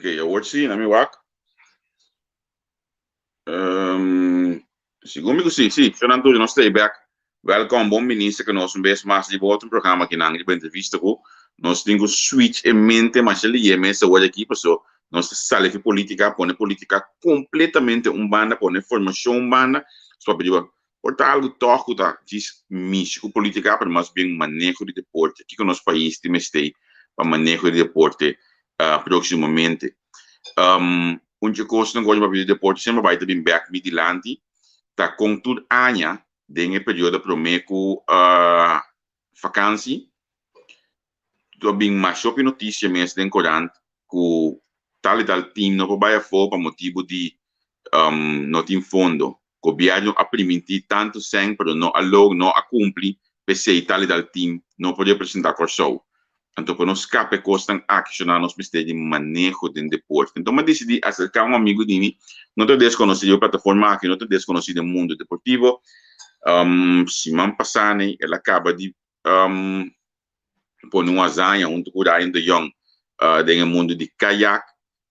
Ok, awor sí, na mi wak. Um, segun mi ku sí, sí, Fernando Tulio, nos ta bek. Welkom, bon minister, ku nos un bes mas riba otro programa aki nan, riba entrevista ku nos tin ku switch e mente masha lihe mes awor aki, paso nos ta sali fi politica, pone politica completamente un banda, pone formacion un banda, nos papia riba por ta algo tog ku ta djis mishi ku politica, pero mas bien maneho di deporte, kiko nos pais tin mester pa maneho di deporte proximamente. Um, un dje kosnan ku ora papia di deporte semper bai ta bin bek mi dilanti ta kon tur aña den e periodo promé ku vakansi a bin masha hopi notisia mes den korant ku tal i tal team no por bai afó pa motibu di no tin fondo. Gobièrnu a primintí tantu sèn pero no a log, no a kumpli, p'esei tal i tal team no por representá Kòrsou. Anto pa nos skapa e kosnan aki shona nos mester di maneho den deporte. Anto mi a disidí aserká un amigu di mi, no ta deskonosí den e plataforma aki, no ta deskonosí den mundu deportivo. Siman pasá nei el a kaba di pone un hazaña huntu ku Ryan de Jong den e mundu di kayak.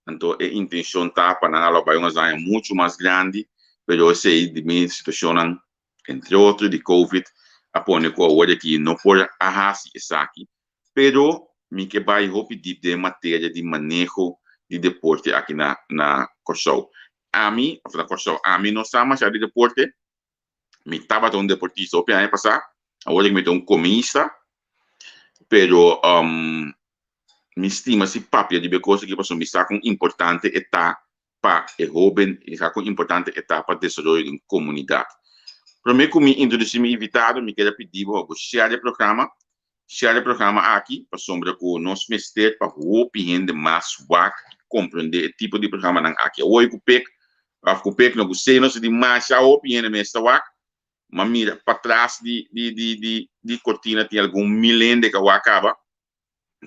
Anto e intenshon ta pa nan a lo bai un hazaña muchu mas grandi, pero esei di mi situashonnan, entre otro di covid, a pone ku awor aki no por a hasi esaki. Pero mi ke bai hopi dip den e materia di maneho di deporte aki na na Kòrsou. Ami, òf na Kòrsou, ami no sa masha di deporte, Mi tabata un deportista hopi aña pasá, awor mi ta un komista, pero mi stima si papia riba e kos aki pasobra mi sa kon importante e ta pa e hóben, mi sa kon importante e ta pa desaroyo di un komunidat. Promé ku mi introdusí mi invitado, mi kere pidi bo pa bo share e programa, share e programa aki pasobra ku nos mester pa hopi hende mas wak i komprendé e tipo di programanan aki. Awor ku pek Of ku pek no ku sey nos di masha hopi hende mes ta wak, ma mira patras di di di di di kortina tin algun mil hende ka wak kaba.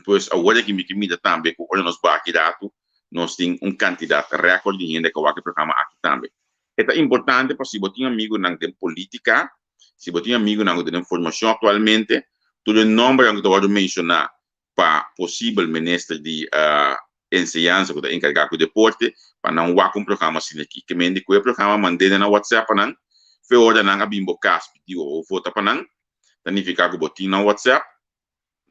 Pues awor aki mi ke mira tambe ku ora nos baki ratu nos tin un kantidat rèkòrt di hende ka wak e programa aki tambe. E ta importante pa si bo tin amigunan den politika, si bo tin amigunan ku ta den formashon aktualmente, tur e nòmbernan ku ta wòrdu menshoná pa posibel minister di enseñansa ku ta enkargá ku deporte pa nan wak un programa asina aki. Ke mende ku e programa mand'é na WhatsApp pa nan, fe ora nan a bin bo kas pidi bo vota pa nan, ta nifiká ku bo tin nan WhatsApp,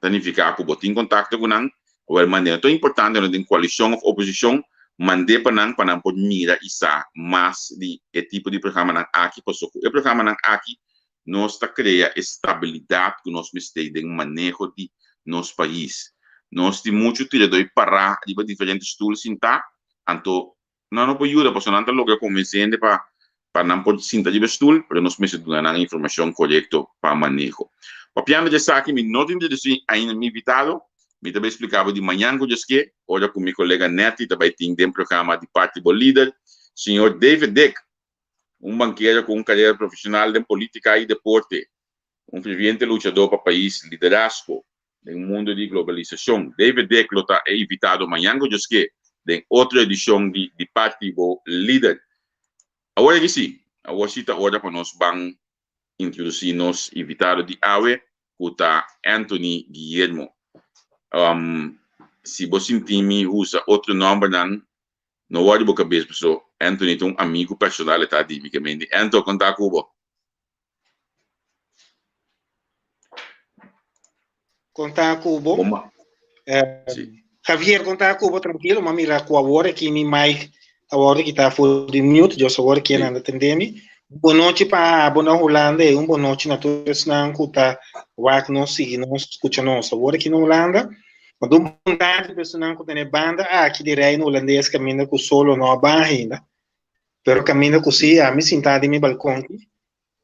ta nifiká ku bo tin kontakto ku nan, awel mand'é. Ta importante no den koalishon òf oposishon, mand'é pa nan pa nan por mira i sa mas di e tipo di programanan aki, pasobra ku e programanan aki Nos ta crea e stabilidad cu nos mester den maneho di nos pais. Nos tin mucho tirador para riba diferente stoel sinta, anto nan no por yuda pasobra nan ta logra convence hende pa pa nan por sinta riba e stoel, pero nos mester duna nan e informacion corecto pa maneho. Papiando di esaki mi no tin introduci ainda mi invitado, mi ta bay splica bo di mañan cu Dios ke, ora cu mi colega Netty ta bay tin den programa di parti bo lider, señor David Dick. Un bankero ku un karera profeshonal den polítika i deporte, un ferviente luchadó pa pais, liderazgo den mundu di globalisashon. David Dick lo ta e invitado mañan ku Dios ke den otro edishon di Di Parti Bo Lider. Awor aki sí, awor sí ta ora pa nos ban introdusí nos invitado di awe ku ta Anthony Guillermo. Si bo sinti mi usa otro nòmbernan No wòrdu bo kabes paso Anthony ta un amigu personal e ta di mi ke mendi Anto kon ta ku bo? Kon ta ku bo? Si. Javier kon ta ku bo trankilo ma mira ku awor aki mi mic a wòrdu kita for di mute dios awor ki nan ta tende mi. Bonochi pa abo na Hulanda i un bonochi na tur esnan ku ta wak nos sigui nos skucha nos awor aki na Hulanda. Ma dun bon tardi pa esunnan ku ta na e banda aki di Reino Hulandes kaminda ku solo no a baha ainda, pero kaminda ku si ami sintá den mi balkon aki,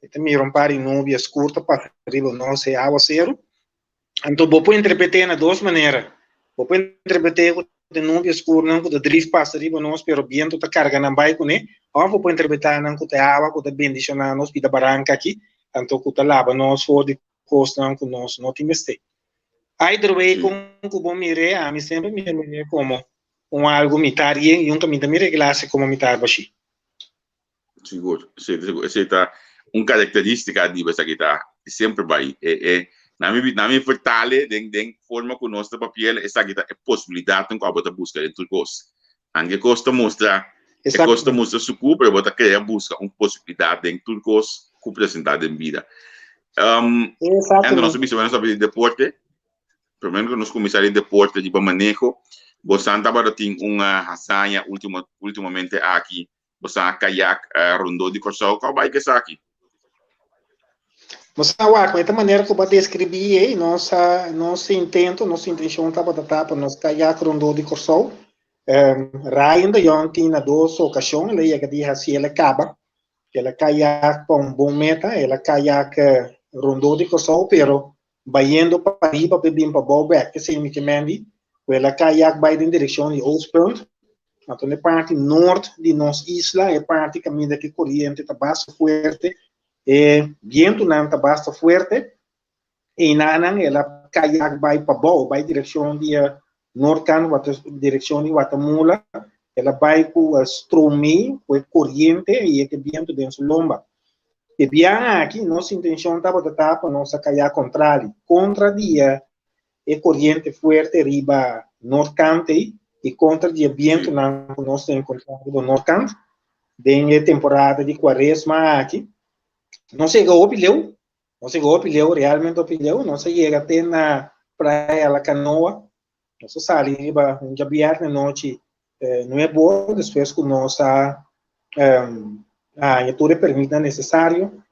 mi ta mira un par di nubia skur ta pasa riba nos e awaseru. Anto bo por interpret'é na dos manera. Bo por interpret'é ku ta nubia skurnan ku ta drif pasa riba nos pero bientu ta karga nan bai kuné, òf bo por interpretá nan ku ta e awa ku ta bendishoná nos pida baranka aki, anto ku ta laba nos for di kosnan ku nos no tin mester. Either way kon ku bo mir'é, ami semper mi ta mir'é komo un algu mitar yen i un kaminda mi reglase komo mitar bashí. Sigur, esei ta sigur. Esei ta un karakterístika di bo esaki ta semper bai. E e na mi na mi vertale den den forma ku nos ta papiel esaki ta e posibilidatnan ku abo ta buska den tur kos. Anke kos ta mustra, e kos ta mustra sukú, pero bo ta krea buska un posibilidat den tur kos ku presentá den bida. Endo nos a bisa nos a di deporte, primero ku nos kuminsá di deporte riba maneho, bosan tabata tin un hazaña ultimo ultimamente aki, bosan a kayak rondó di Kòrsou, kòu bai ku esaki? Nos a wak, e manera ku bo a deskribí ei, nos a, nos intento, nos intenshon tabata ta pa nos kayak rondó di Kòrsou. Ryan de Jong tin na dos okashon, el a yega di hasi el a kaba. El a kayak pa un bon meta, el a kayak rondó di Kòrsou, pero bayendo pa riba pa bin pa bou bèk. Esei mi ke men di ku el a kayak bai den direkshon di Oostpunt. Anto na e parti nort di nos isla, e parti kaminda ku e koriente ta basta fuerte, e bientunan ta basta fuerte, einanan el a kayak bai pa bou, bai direkshon di e noortkant, wat direkshon di Watamula, el a bai ku e stromei, ku e koriente i e bientu den su lomba. E biaha aki nos intenshon tabata ta pa nos a kayak kontrali, kontra di e koriente fuerte riba noortkant ei i kontra di e bientunan ku nos ta enkontrá riba noortkant den e temporada di kuaresma aki. Nos yega hopi leu, Nos yega hopi leu, realmente hopi leu. Nos a yega te na Playa La Canoa. Nos a sali riba un djabièrnè nochi nuebe ora despues ku nos a haña tur e permitnan nesesario.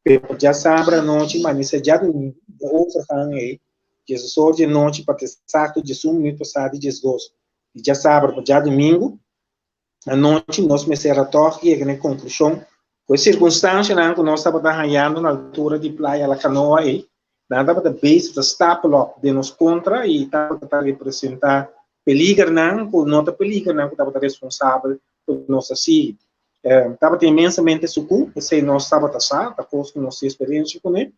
Pero djasabra anochi manisé djadumingu e overgang ei, diesdos or di anochi pa te eksakto diesun minüt pasá di diesdos di djasabra pa djadumingu, Anochi nos mester a tòg yega na e konklushon ku e sirkunstansianan ku nos tabata hañando na altura di Playa La Canoa ei, nan tabata bezig ta stapel òp den nos kontra i tabata ta representá peligernan ku no ta peligernan ku tabata responsabel ku nos a sigui. Tabata inmensamente sukú, esei nos tabata sa, ta kos ku nos tin eksperensia kuné.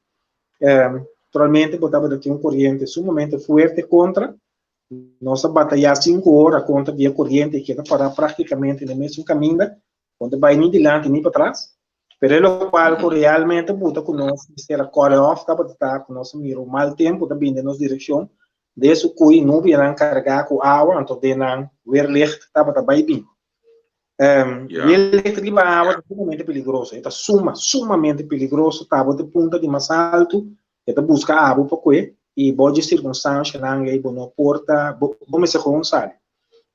Naturalmente bo tabata tin un koriente sumamente fuerte kontra. Nos a batayá sinku ora kontra di e koriente i keda pará práktikamente na e mesun kaminda, no ta bai ni dilanti ni patras. Pero e lokual ku realmente buta ku nos mester a kòre òf tabata ta ku nos a mira un mal tempu ta bini den nos direkshon, den su kui nubianan kargá ku awa, anto den nan weerlicht tabata bai bin. Weerlicht riba awa ta sumamente peligroso, e ta suma, sumamente peligroso, tabata e punta di mas altu E ta buska abo pa kue i bo dje sirkunstanshanan ei bo no por ta, bo mester gewoon sali.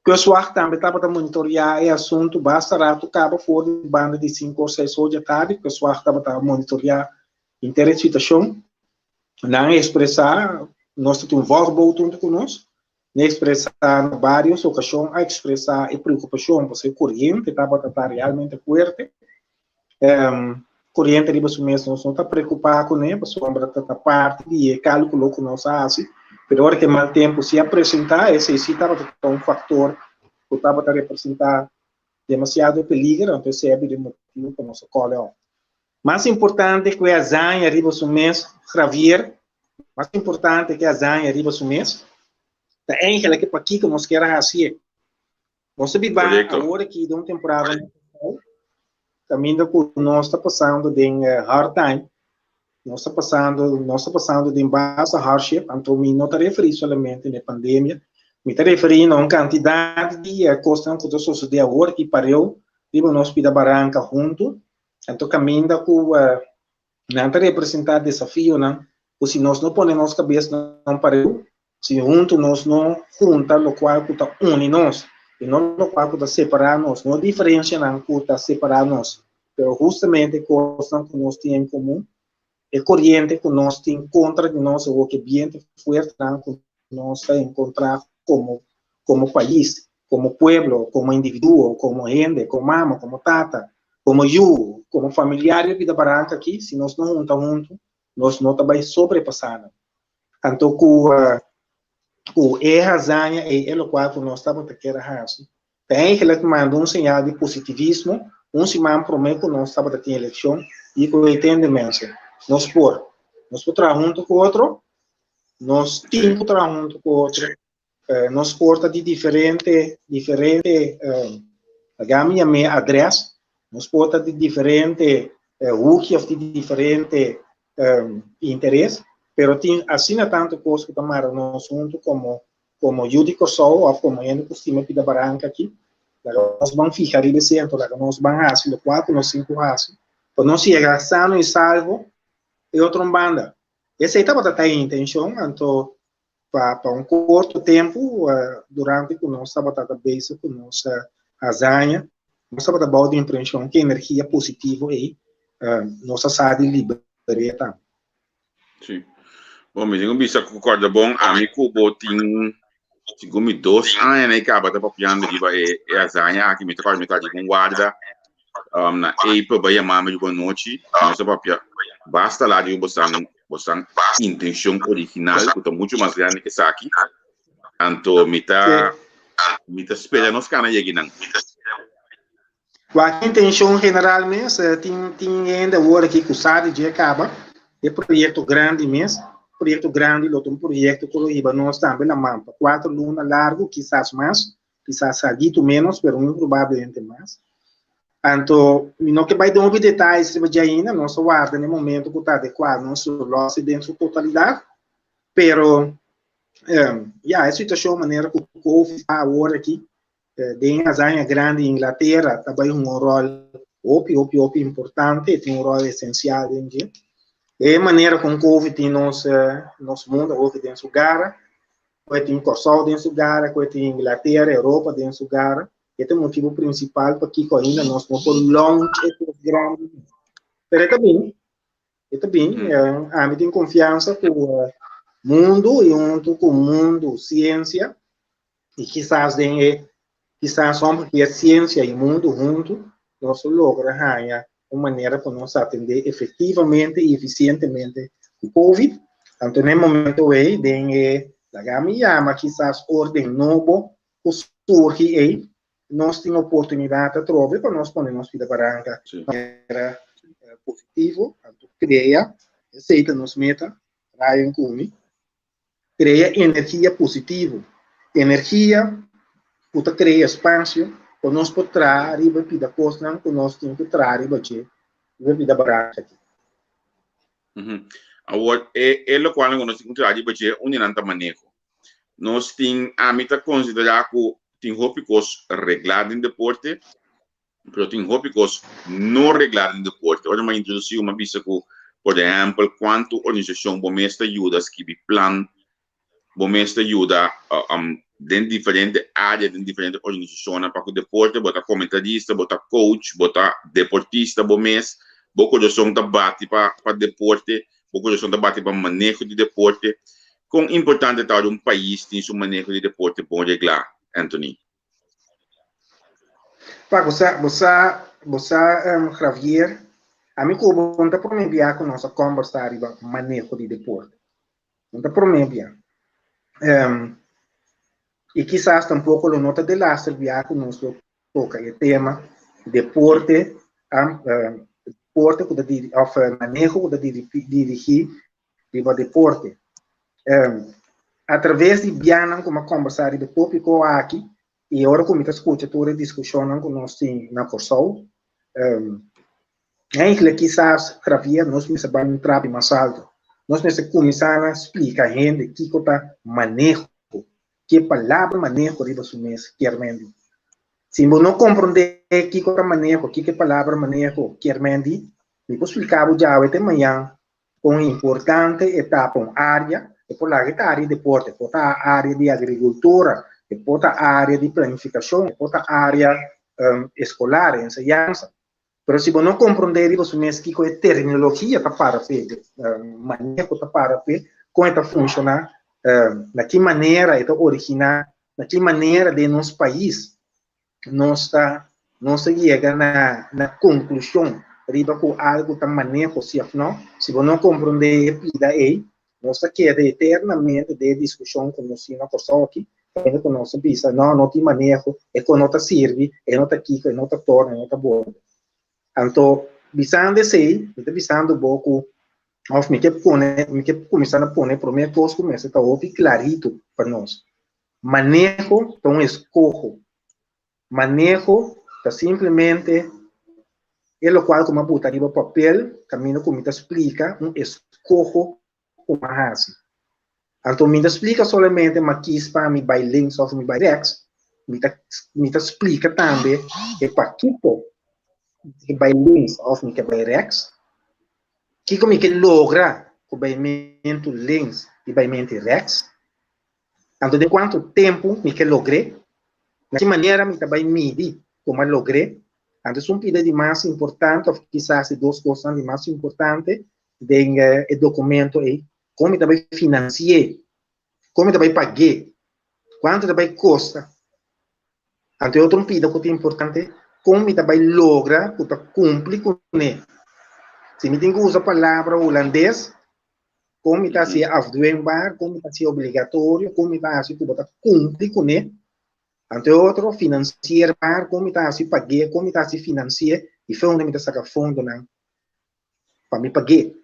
Kustwacht tambe tabata monitoriá e asuntu basta ratu kaba for di banda di sinku or seis or dje tardi, Kustwacht tabata monitoriá henter e situashon. Nan a ekspresá, nos ta tin un vògboot huntu ku nos, nan a ekspresá na vários okashon a ekspresá e preokupashon pasobra e koriente tabata ta realmente fuerte. Koriente riba su mes nos no ta preokupá kuné pasobra ta ta parti di e kálkulo ku nos a hasi, pero ora ku e mal tempu si a presentá esei si tabata ta un faktor ku tabata representá demasiado peliger, anto esei a bira e motibu pa nos a kòle òf. Mas importante ku e hazaña riba su mes, Javier, mas importante ku e hazaña riba su mes, ta eigenlijk pakiko nos kier a hasié. Nos ta biba awor aki den un temporada kaminda ku nos ta pasando den hard time, nos ta pasando, nos ta pasando den basta hardship, anto mi no ta referí solamente na e pandemia, mi ta referí na un kantidat di kosnan ku ta sosodé awor aki pareu riba nos pida baranka huntu, anto kaminda ku nan ta representá desafionan ku si nos no pone nos kabesnan pareu, Si huntu nos no junta lokual ku ta uni nos i no lokual ku ta separá nos, no diferensianan ku ta separá nos, pero hustamente kosnan ku nos tin en komun, e koriente ku nos tin kontra di nos awor ku e bientu fuertenan ku nos ta enkontrá komo komo pais, komo pueblo, komo individuo, komo hende, komo mama, komo tata, komo yu, komo familiar di bida baranka aki, si nos no junta huntu, nos no ta bai sobrepasá nan. Anto ku ku e hazaña ei e lokual ku nos tabata kier a hasi, ta eigenlijk manda un señal di positivismo un siman promé ku nos tabata tin elekshon i ku e tende mensen, nos por. Nos por traha huntu ku otro, nos tin ku traha huntu ku otro, Nos por ta di diferente, diferente, laga mi yam'é adres, nos por ta di diferente huki of di diferente interes, pero tin asina tantu kos ku ta mara nos huntu komo, komo yu di Kòrsou òf komo hende ku stima pida baranka aki. Laga nos ban fiha riba esei, anto laga nos ban hasi lokual ku nos tin ku hasi pa nos yega sano i salvo e otro banda. Esei tabata ta e intenshon, anto pa pa un korto tempu durante ku nos tabata ta bezig ku nos hazaña, nos tabata bou di impreshon ku e energia positivo ei nos a sa di liber'é tambe. Sí. Bon, mi tin ku bisa ku kòrda bon, ami ku bo tin segun mi dos aña na e kaba ta papiando riba e e hazaña aki, mi ta kòrda mi ta riba un warda um, na April bai yama mi riba nochi, nos a papia basta laat riba bosan bosan intencion original ku ta mucho mas grandi ke esaki. Anto mi ta mi ta spera nos kana yegi nan. Wak intencion general mes, tin tin hende awor aki ku sa di dje kaba e proyekto grandi mes. Proyekto grandi lo ta un proyekto ku lo hiba nos tambe laman pa kuater luna largu, kisas mas, kisas algitu ménos, pero muy probablemente mas. Anto, mi no ke bai den hopi detayes riba dje ainda, nos ta warda na e momento ku ta adekuá nos lo lòs den su totalidat, pero ya, e situashon manera ku Covid ta awor aki, Den hazaña grandi Inglatera ta bai hunga un ròl hopi hopi hopi importante, e tin un ròl esensial den dje. E manera kon Covid tin nos nos mundu awor den su gara, ku e tin Kòrsou den su gara, ku e tin Inglatera, Europa den su gara, e ta e motibu prinsipal pakiko ainda nos no por launch e kos grandi. Pero e ta bin, e ta bin, ami tin konfiansa ku mundu i huntu ku mundu siensia I kisas den e kisas hòmber ku e siensia i mundu huntu nos lo logra haña un manera pa nos atendé efektivamente i efisientemente ku Covid. Anto na e momento ei den e laga mi yama kisas orden nobo ku surgi ei nos tin oportunidat atrobe pa nos pone nos pida baranka di manera positivo anto krea esei ta nos meta Ryan ku mi. Krea energia positivo, energia ku ta krea espasio pa nos por traha riba e pida kosnan ku nos tin ku traha riba dje, riba e pida baranka aki. Awor, e e lokualnan ku nos tin ku traha riba dje, un di nan ta maneho. Nos tin, ami ta konsiderá ku tin hopi kos reglá den deporte, Pero tin hopi kos no reglá den deporte. Ora mi a introdusí mi a bisa ku, por ehèmpel, kuantu organisashon bo mes ta yuda skibi plan, bo mes ta yuda den diferente área, den diferente organisashonnan pa ku deporte. Bo ta komentarista, bo ta coach, bo ta deportista bo mes, bo kurason ta bati pa pa deporte, bo kurason ta bati pa maneho di deporte. Kon importante ta ora un pais tin su maneho di deporte bon reglá, Anthony? Pa bo sa, bo sa, bo sa um, Javier, ami ku bo no ta promé bia ku nos a kòmbersá riba maneho di deporte. No ta promé bia. Um, i kisas tampoko lo no ta delaster bia ku nos lo toka e tema deporte, um, deporte ku ta diri, òf maneho ku ta diri, dirigí riba deporte. Um, atraves di bianan ku mi a kombersá riba e tópiko aki, i ora ku mi ta skucha tur e diskushonnan ku nos tin na Kòrsou, um, eigenlijk kisas, Javier, nos mester bai un trapi mas alto. Nos mester kuminsá na splika hende kiko ta maneho, ke palabra maneho riba su mes kier mendi. Si bo no komprondé kiko ta maneho, kiko e palabra maneho kier mendi, mi por splika bo djawe te mañan Kon importante e ta pa un área, e por laga e ta área di deporte, e por ta área di agrikultura, e por ta área di planifikashon, e por ta área eskolar, enseñansa. Pero si bo no komprondé riba su mes kiko e terminologia ta para p'e, maneho ta para p'e, kon e ta funshoná, na ki manera e ta originá, na ki manera den nos pais nos ta nos ta yega na na konklushon riba ku algu ta maneho si òf no, si bo no komprondé e pida ei, nos ta keda eternamente den e diskushon ku nos tin na Kòrsou aki, kaminda ku nos ta bisa no, no tin maneho, e ku no ta sirbi, e no ta kiko, e no ta torna, e no ta borde. Anto, bisando esei, mi ta bisando bo ku òf mi ke pone, mi ke kuminsá na pone e promé kos ku mester ta hopi klarito pa nos. Maneho ta un eskoho. Maneho ta simplemente e lokual ku mi a buta riba papel kaminda ku mi ta splika un eskoho ku mi a hasi. Anto mi ta splika solamente mi a kis pa mi bai links òf mi bai rèks. Mi ta mi ta splika tambe e pakiko mi ke bai links òf mi ke bai rèks. Kiko mi ke logra ku baimentu links i baimentu rèks. Anto den kuantu tempu mi ke logr'é. Na ki manera mi ta bai midi ku mi a logr'é. Anto esun pida di mas importante òf kisas e dos kosnan di mas importante den e dokumento ei. Kon mi ta bai finansi'é? Kon mi ta bai pag'é? Kuantu ta bai kosta? Anto e otro un pida ku ta importante, kon mi ta bai logra ku ta kumpli kuné? Si mi tin ku usa palabra hulandes, kon mi ta hasié afdwingbaar, kon mi ta hasié obligatorio, kon mi ta hasi ku bo ta kumpli kuné? Anto e otro, finansierbaar, kon mi ta hasi pag'é, kon mi ta hasi finansi'é i fe unda mi ta saka fondonan pa mi pag'é.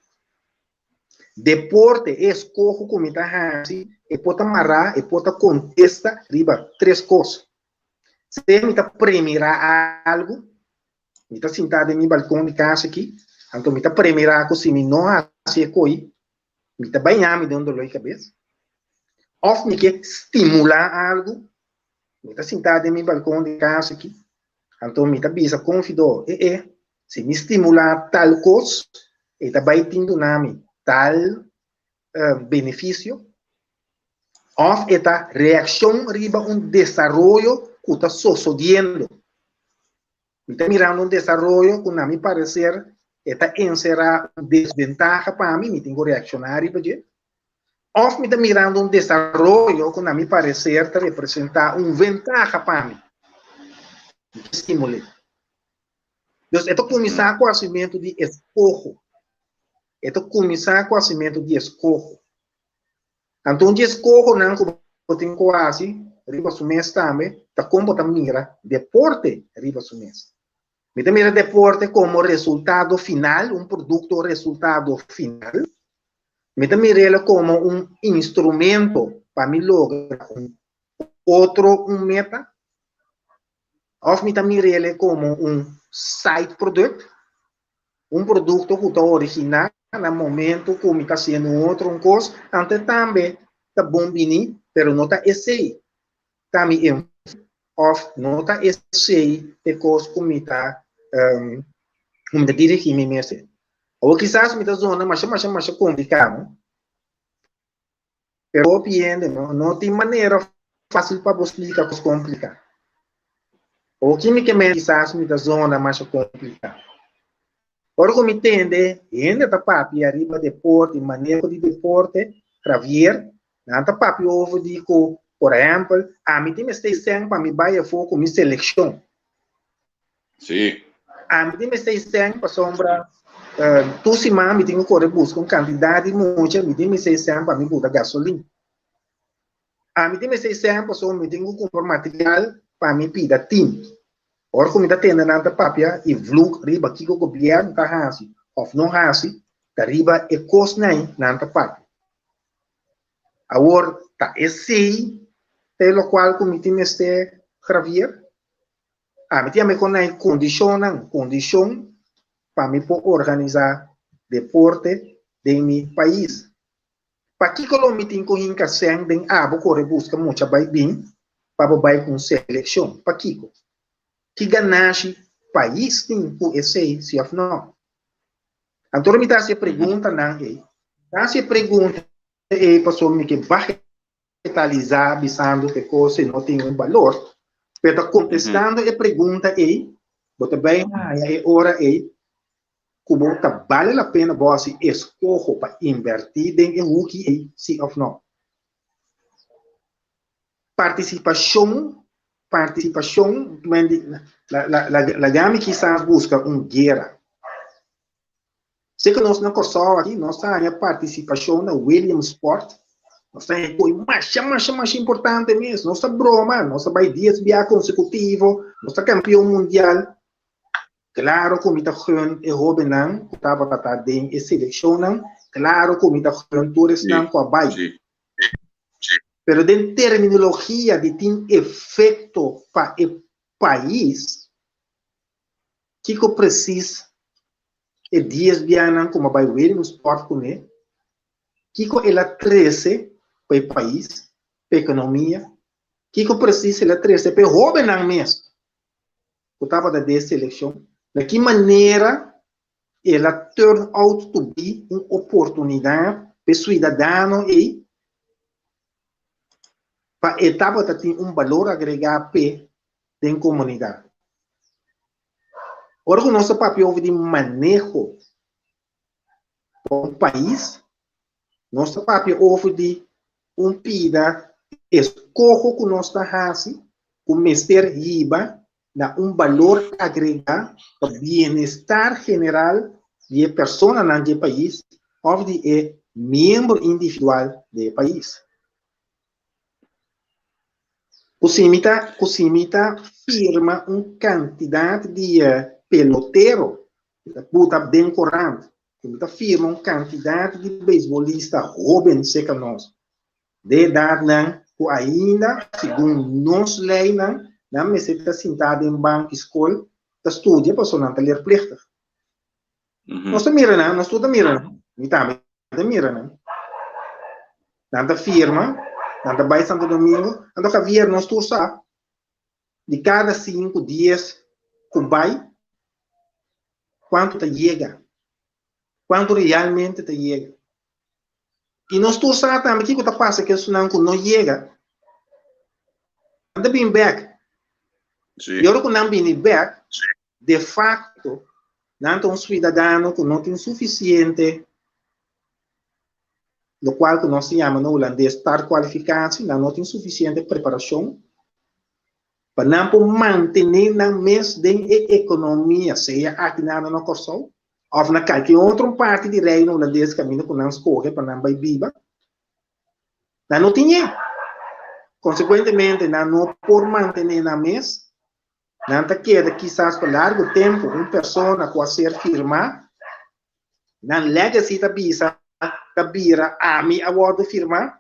Deporte, e eskoho ku mi ta hasi, e por ta mará, e por ta kontesta riba tres kos. Sea mi ta premirá algu, mi ta sintá den mi balkon di kas aki, anto mi ta premirá ku si mi no hasi e koi, mi ta bañá mi den un doló di kabes. Òf mi ke stimulá algu, mi ta sintá den mi balkon di kas aki, anto mi ta bisa konfidó, e e, Si mi stimulá tal kos, e ta bai tin duna mi tal benefisio, òf e ta reakshon riba un desaroyo ku ta sosodiendo. Mi ta mirando un desaroyo ku na mi pareser e ta enserá un desbentaha pa mi, mi tin ku reakshoná riba dje. Òf mi ta mirando un desaroyo ku na mi pareser ta representá un ventaha pa mi, mi ta stimul'é. Dus e ta kuminsá ku hasimentu di eskoho. E ta kuminsá ku hasimentu di eskoho. Anto un di eskohonan ku bo tin ku hasi riba su mes tambe ta kon bo ta mira deporte riba su mes. Mi ta mira deporte komo resultado final, un produkto resultado final. Mi ta mir'el komo un instrumento pa mi logra un otro un meta. Of mi ta mir'el como un side product, un producto cu ta origina na momento cu mi ta haciendo un otro un cos, anto e tambe ta bon bini, pero no ta esey ta mi enfoke of no ta esey e cos cu mi ta cu mi ta dirigi mi mes. Awor kisas mi ta zona masha masha masha complica, no? Pero hopi hende no, no tin manera fácil pa bo splika kos kompliká. O ki mi ke men kisas mi ta zona masha kompliká. Ora ku mi tende hende ta papia riba deporte, maneho di deporte, Javier, nan ta papia over di ku, por ehèmpel, ami tin mester sèn pa mi bai afó ku mi selekshon. Sí. Ami tin mester sèn pasobra tur siman mi tin ku kore buska un kantidat di mucha, mi tin mester sèn pa mi buta gasolin. Ami tin mester sèn pasobra mi tin ku kumpra material pa mi pida tim. Ora ku mi ta tende nan ta papia i vlug riba kiko gobièrnu ta hasi òf no hasi, ta riba e kosnan ei nan ta papia. Awor ta esei ta e lokual ku mi tin mester, Javier? Ami tin ame con e condicionnan, condicion pa mi por organisa deporte den mi pais. Pakico lo mi tin cu hinca cen den abo core busca mucha bay bin pa bo bay cu un seleccion? Pakico? Ki ganashi pais tin cu esey si of no? Anto ora mi ta haci e preguntanan ey, mi ta haci e pregunta ey pasobra mi ke baha talisá bisando ku e kos ei no tin un balor, pero ta kontestando e pregunta ei, bo ta bai haña e ora ei ku bo ta bale la pena bo hasi eskoho pa invertí den e huki ei, sí òf no. Partisipashon, partisipashon, laga mi kisas buska un guera. Sé ku nos na Kòrsou aki nos ta haña partisipashon na Williamsport, nos ta haña koi masha masha masha importante mes, nos ta broma, nos ta bai dies bia konsekutivo, nos ta kampion mundial. Klaro ku mi ta gun e hóbennan ku tabata ta den e selekshonnan, klaro ku mi ta gun tur esnan ku a bai. Pero den terminologia di tin efekto pa e pais, Kiko presis e dies bianan ku m'a bai Williamsport kuné? Kiko el a trese pa e pais, pa ekonomia? Kiko presis el a trese pa e hóbennan mes ku tabata den e selekshon? Na ki manera el a turn out to be un oportunidat pa e suidadano ei pa e tabata tin un balor agregá p'e den komunidat? Ora ku nos ta papia over di maneho pa un pais, nos ta papia over di un pida eskoho ku nos ta hasi ku mester hiba na un balor agregá pa bienestar general di e personanan di e pais òf di e miembro individual di e pais. Ku si mi ta ku si mi ta firma un kantidat di pelotero ku ta buta den korant ku mi ta firma un kantidat di beisbolista hóben serka nos de edatnan ku ainda segun nos leinan nan mester ta sintá den banki skol ta studia pasobra nan ta leerplichtig. Nos ta mira nan, nos tur ta mira nan, mi tambe ta mira nan. Nan ta firma, nan ta bai Santo Domingo, anto Javier nos tur sa di kada sinku, dies ku bai, kuantu ta yega, kuantu realmente ta yega. I nos tur sa tambe kiko ta pasa ku esunnan ku no yega, nan ta bin bèk. I ora ku nan bini bèk, de facto nan ta un suidadano ku no tin sufisiente lokual ku nos ta yama na hulandes startkwalificatie, nan no tin sufisiente preparashon pa nan por mantené nan mes den e ekonomia, sea aki nan na Kòrsou òf na kalke otro parti di Reino Hulandes kaminda ku nan skohe pa nan bai biba. Nan no tin e. Konsekuentemente nan no por mantené nan mes. Nan ta keda kisas pa largu tempu un persona ku a ser firmá. Nan legacy ta bisa, ta bira ami a wòrdu firmá.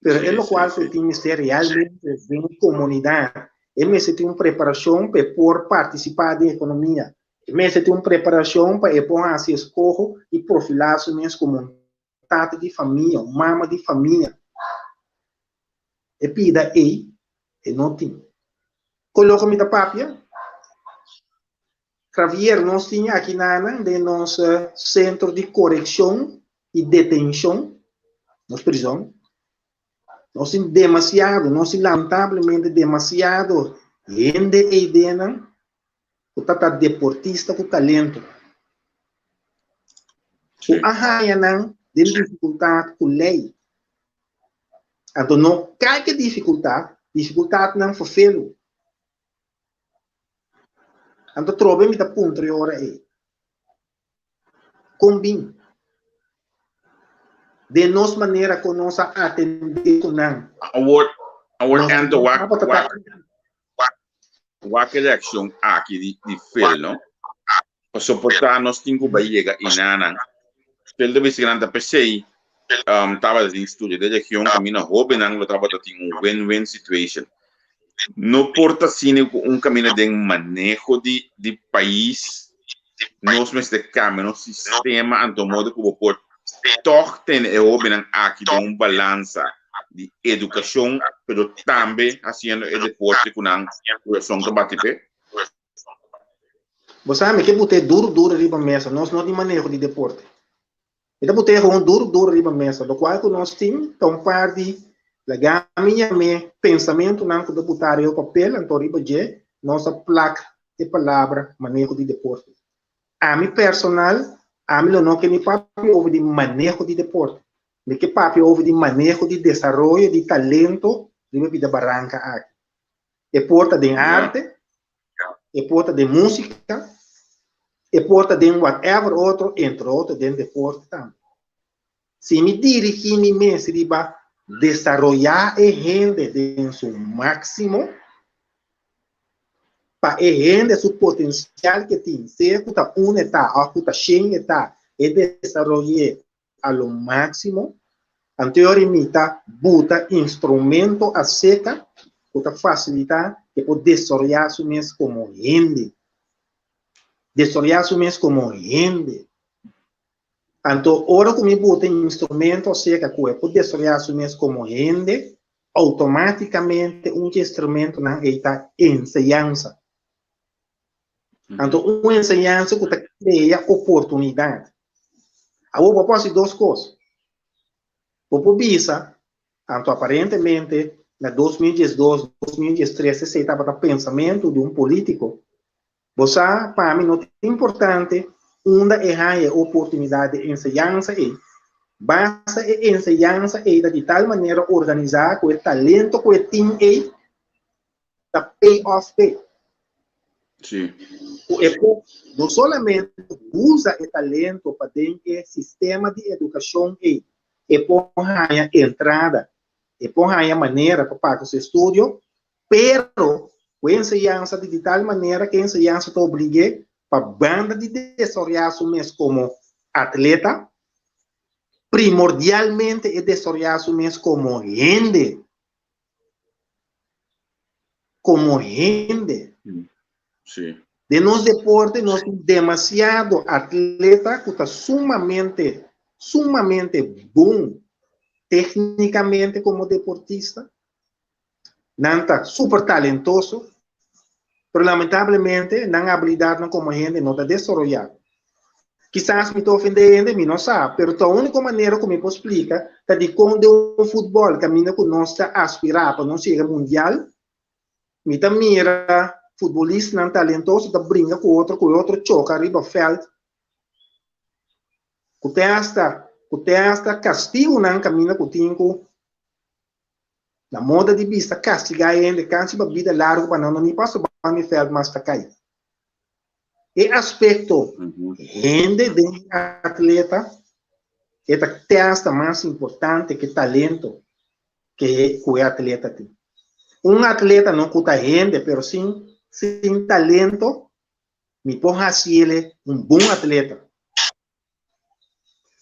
Pero e lokual ku e tin mester realmente den komunidat, e mester tin un preparashon pa e por partisipá den ekonomia. E mester tin un preparashon pa e por hasi eskoho i profilá su mes komo un tata di famia, un mama di famia. E pida ei, e no tin. Kon loko mi ta papia? Javier, nos tin aki nanan den nos sentro di korekshon i detenshon, nos prizòn. Nos tin demasiado, nos tin lamentablemente demasiado hende ei denan ku ta ta deportista ku talento. Ku a haña nan den difikultat ku lei. Anto no kalke difikultat, difikultatnan ferfelu. Anto trobe mi ta puntra e ora ei, Kon bin? Den nos manera kon nos a atendé ku nan? Awor, awor Anto, wak, wak, wak e reakshon aki di, di Phil, no? Pasobra por ta nos tin ku bai yega inanan. Phil ta bisa ku nan ta p'esei um, tabata tin studio den region kaminda hóbennan lo tabata tin un win-win situation. No por ta asina ku un kaminda den maneho di, di pais nos mester kambia nos sistema anto modo ku bo por tòg tene e hóbennan aki den un balansa di edukashon pero tambe hasiendo e deporte ku nan kurason ta bati p'e. Bo sa mi ke but'é duru duru riba mesa, nos no tin maneho di deporte. Mi ta but'é gewoon duru duru riba mesa, lokual ku nos tin ta un par di, laga mi yam'é, pensamentunan ku ta butá riba papel, anto riba dje nos a plak e palabra maneho di deporte. Ami personal, ami lo no ke ni papia over di maneho di deporte. Mi ke papia over di maneho di desaroyo di talento riba bida baranka aki. E por ta den arte, e por ta den músika, e por ta den whatever otro, entre otro den deporte tambe. Si mi dirigí mi mes riba desaroyá e hende den su máksimo, pa e hende su potensial ke tin, sea ku ta un e ta òf ku ta shen e ta, e desaroy'é a lo máksimo, anto mi ta buta instrumento aserka ku ta fasilitá e por desaroyá su mes komo hende. Desaroyá su mes komo hende. Anto ora ku mi buta instrumento aserka ku e por desaroyá su mes komo hende, Outomátikamente un dje instrumentonan ei ta enseñansa. Anto un enseñansa ku ta krea oportunidat. Awor bo por hasi dos kos. Bo por bisa, anto aparentemente na 2012, 2013 esei tabata pensamentu di un polítiko, Bo sa, pa mi no ta importante unda e haña e oportunidat di enseñansa ei, basta e enseñansa ei ta di tal manera organisá ku e talento ku e tin ei ta pay off p'e. Sí. Ku e por no solamente usa e talento pa den e sistema di edukashon ei e por haña entrada, e por haña manera pa paga su estudio, Pero, ku e enseñansa di di tal manera ku e enseñansa ta oblig'é pa banda di desaroyá su mes komo atleta, primordialmente e desaroyá su mes komo hende. Komo hende. Sí. Den nos deporte nos tin demasiado atleta ku ta sumamente, sumamente bon téknikamente komo deportista, Nan ta super talentoso, pero lamentablemente nan habilidadnan como hende no ta desaroyá. Kisas mi ta ofendé hende, mi no sa, pero ta único manera ku mi por splika ta dikon den un futbòl kaminda ku nos ta aspirá pa nos yega mundial, mi ta mira futbolistanan talentoso ta bringa ku otro, ku e otro choka riba vèlt, ku te hasta ku te hasta kastigunan kaminda ku tin ku Na moda di bista kastigá e hende kansi pa bida largu pa nan no ni pasa ban di vèlt mas ta kai. E aspekto hende den e atleta e ta te asta mas importante ke talento ke ku e atleta tin. Un atleta no ku ta hende pero sin sin talento mi por hasiele un bon atleta.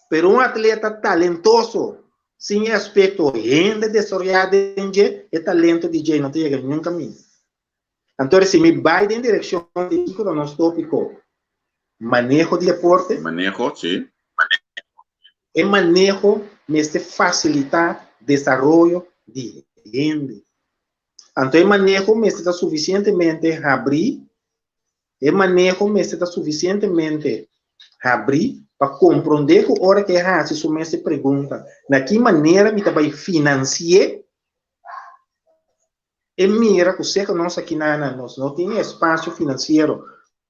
Pero un atleta talentoso, sin e aspecto hende desaroyá den dje, e talento di dje no ta yega ningun kaminda. Anto si mi bai den direkshon di kiko ta nos tópiko, maneho di deporte. Maneho, si. E maneho mester fasilitá desaroyo di hende. Anto e maneho mester ta sufisientemente habrí E maneho mester ta sufisientemente habrí pa komprondé ku ora ku e hasi su mes e pregunta, Na ki manera mi ta bai finansi'é? E mira ku seka nos akinanan nos no tin e espasio finansiero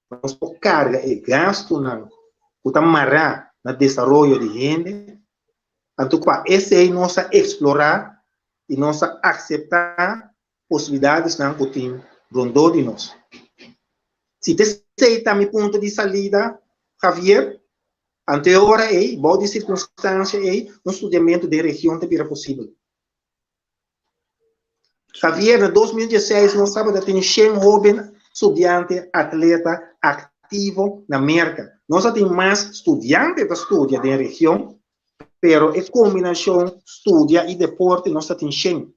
pa nos por karga e gastunan ku ta mará na desaroyo di hende. Anto pa esei nos a eksplorá i nos a akseptá posibilidadesnan ku tin rondó di nos. Si ta esei ta mi punto di salida, Javier, anto e ora ei, bou di sirkunstansia ei, un studiamentu den region ta bira posibel. Javier, na 2016 nos tabata tin shen hóben studiante atleta aktivo na Merka. Nos a tin mas studiante ta studia den region, pero e kombinashon studia i deporte nos ta tin shen.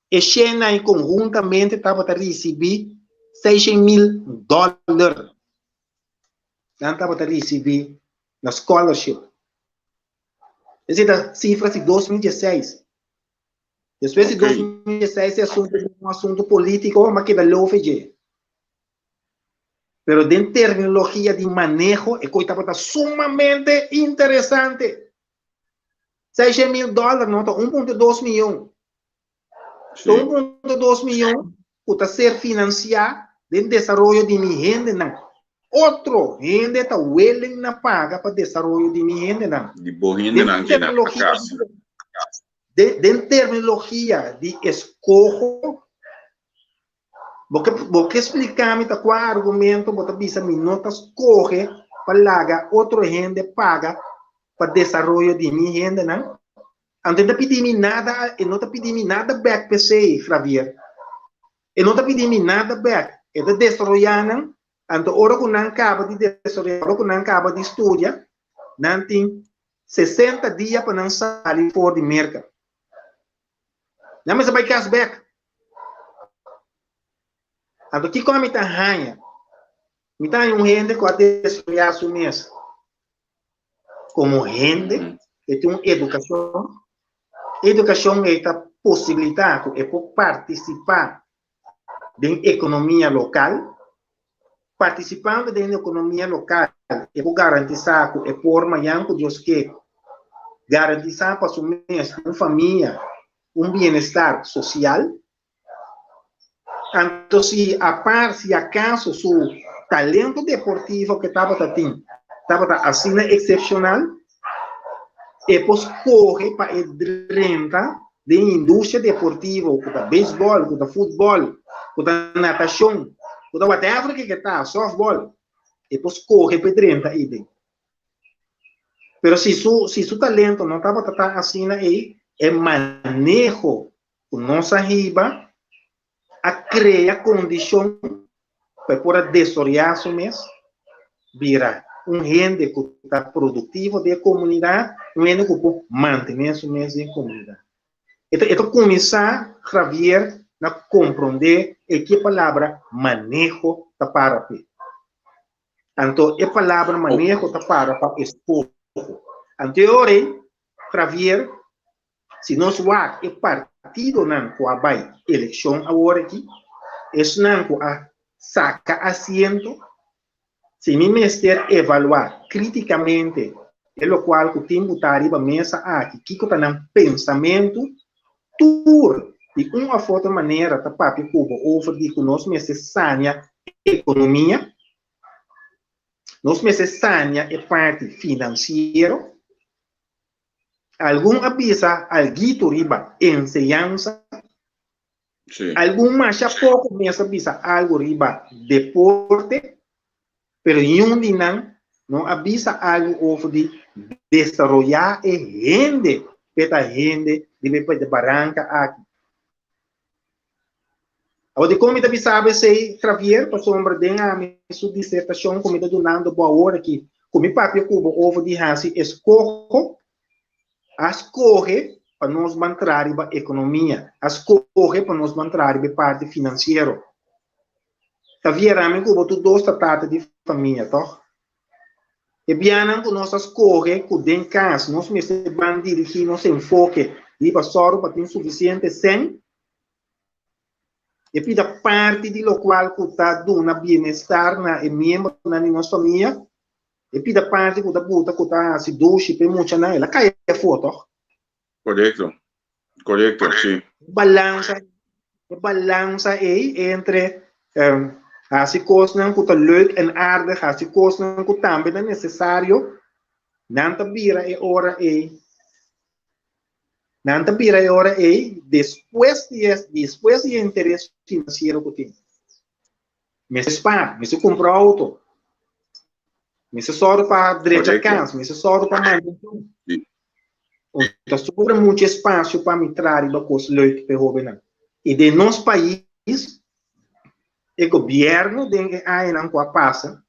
E shennan konhuntamente tabata risibí seishen mil dòler. Nan tabata risibí na scholarship. Esei ta sifras di 2016. Despues di 2016 e asuntu bira un asuntu polítiko, m'a keda lofe dje. Pero den terminologia di maneho e koi tabata sumamente interesante. 600 mil dòler no ta 1.2 miyon. Ta 1.2 miyon ku ta ser finansiá den desaroyo di mi hendenan. Otro hende ta willing na paga pa desaroyo di mi hendenan. Di bo hendenan ki na kas. Den terminologia di eskoho Bo ke bo ke splika mi ta kua argumento bo ta bisa mi no ta skohe pa laga otro hende paga pa desaroyo di mi hendenan? Anto e ta pidi mi nada, e no ta pidi mi nada bek p'esei, Javier. E no ta pidi mi nada bek. E ta desaroyá nan, anto ora ku nan kaba di desaroyá, ora ku nan kaba di studia, nan tin 60 dia pa nan sali for di Merka. Nan mester bai kas bek. Anto kiko ami ta haña? Mi ta haña un hende ku a desaroyá su mes komo hende, e tin un edukashon. Edukashon ei ta posibilitá ku e por partisipá den ekonomia lokal. Partisipando den ekonomia lokal e por garantisá ku e por mañan ku Dios ke garantisá pa su mes un famia, un bienestar sosial. Anto si apar si akaso su talento deportivo ke tabata tin tabata asina eksepshonal, e por skohe pa e drenta den industria deportivo ku ta beisbòl, ku ta futbòl, ku ta natashon, ku ta whatever ke ke ta, sòftbòl, e por skohe pa e drenta ei den. Pero si su si su talento no tabata ta asina ei, e maneho ku nos a hiba a krea kondishon pa e por a desaroyá su mes, bira un hende ku ta produktivo den e komunidat, un hende ku por mantené su mes den e komunidat. E ta e ta kuminsá, Javier, na komprondé e ke palabra maneho ta para p'e. Anto e palabra maneho ta para pa eskoho. Anto e ora ei, Javier, Si nos wak e partidonan ku a bai elekshon awor aki, esnan ku a saka asiento, si mi mester evaluá krítikamente e lokual ku tin butá riba mesa aki, kiko ta nan pensamentu, tur di un òf otro manera ta papia ku bo over di ku nos mester sania ekonomia, nos mester sania e parti finansiero. Algun a bisa alguito riba enseñansa. Sí. Algun masha poko mes a bisa algo riba deporte, pero niun di nan no a bisa algo over di desaroyá e hende p'e ta hende riba e baranka aki. Awor dikon mi ta bisa bo esei, Javier? Pasobra den ami su disertashon ku mi ta dunando bo awor aki, ku mi papia ku bo over di hasi eskoho, a skohe pa nos ban traha riba ekonomia, a skohe pa nos ban traha riba e parti finansiero. Javier, ami ku bo tur dos ta tata di famia, tòg? E bianan ku nos a skohe ku den kas nos mester ban dirigí nos enfoke riba sòru pa tin sufisiente sèn, e pida parti di lokual ku ta duna bienestar na e miembronan di nos famia, e pida parti ku ta buta ku ta hasi dushi pa e muchanan, el a kai afó tòg. Korekto, korekto, si. Balansa, e balansa ei entre hasi kosnan ku ta leuk en aardig, hasi kosnan ku tambe ta nesesario, nan ta bira e ora ei, nan ta bira e ora ei despues di e, despues di e interes finansiero ku tin. Mester spaar, mester kumpra outo, mester sòru pa drecha kas, mester sòru pa mantenshon. Ta sobra muchu espasio pa mi traha riba kos leuk pa e hóbennan. I den nos pais, e gobièrnu den e añanan ku a pasa,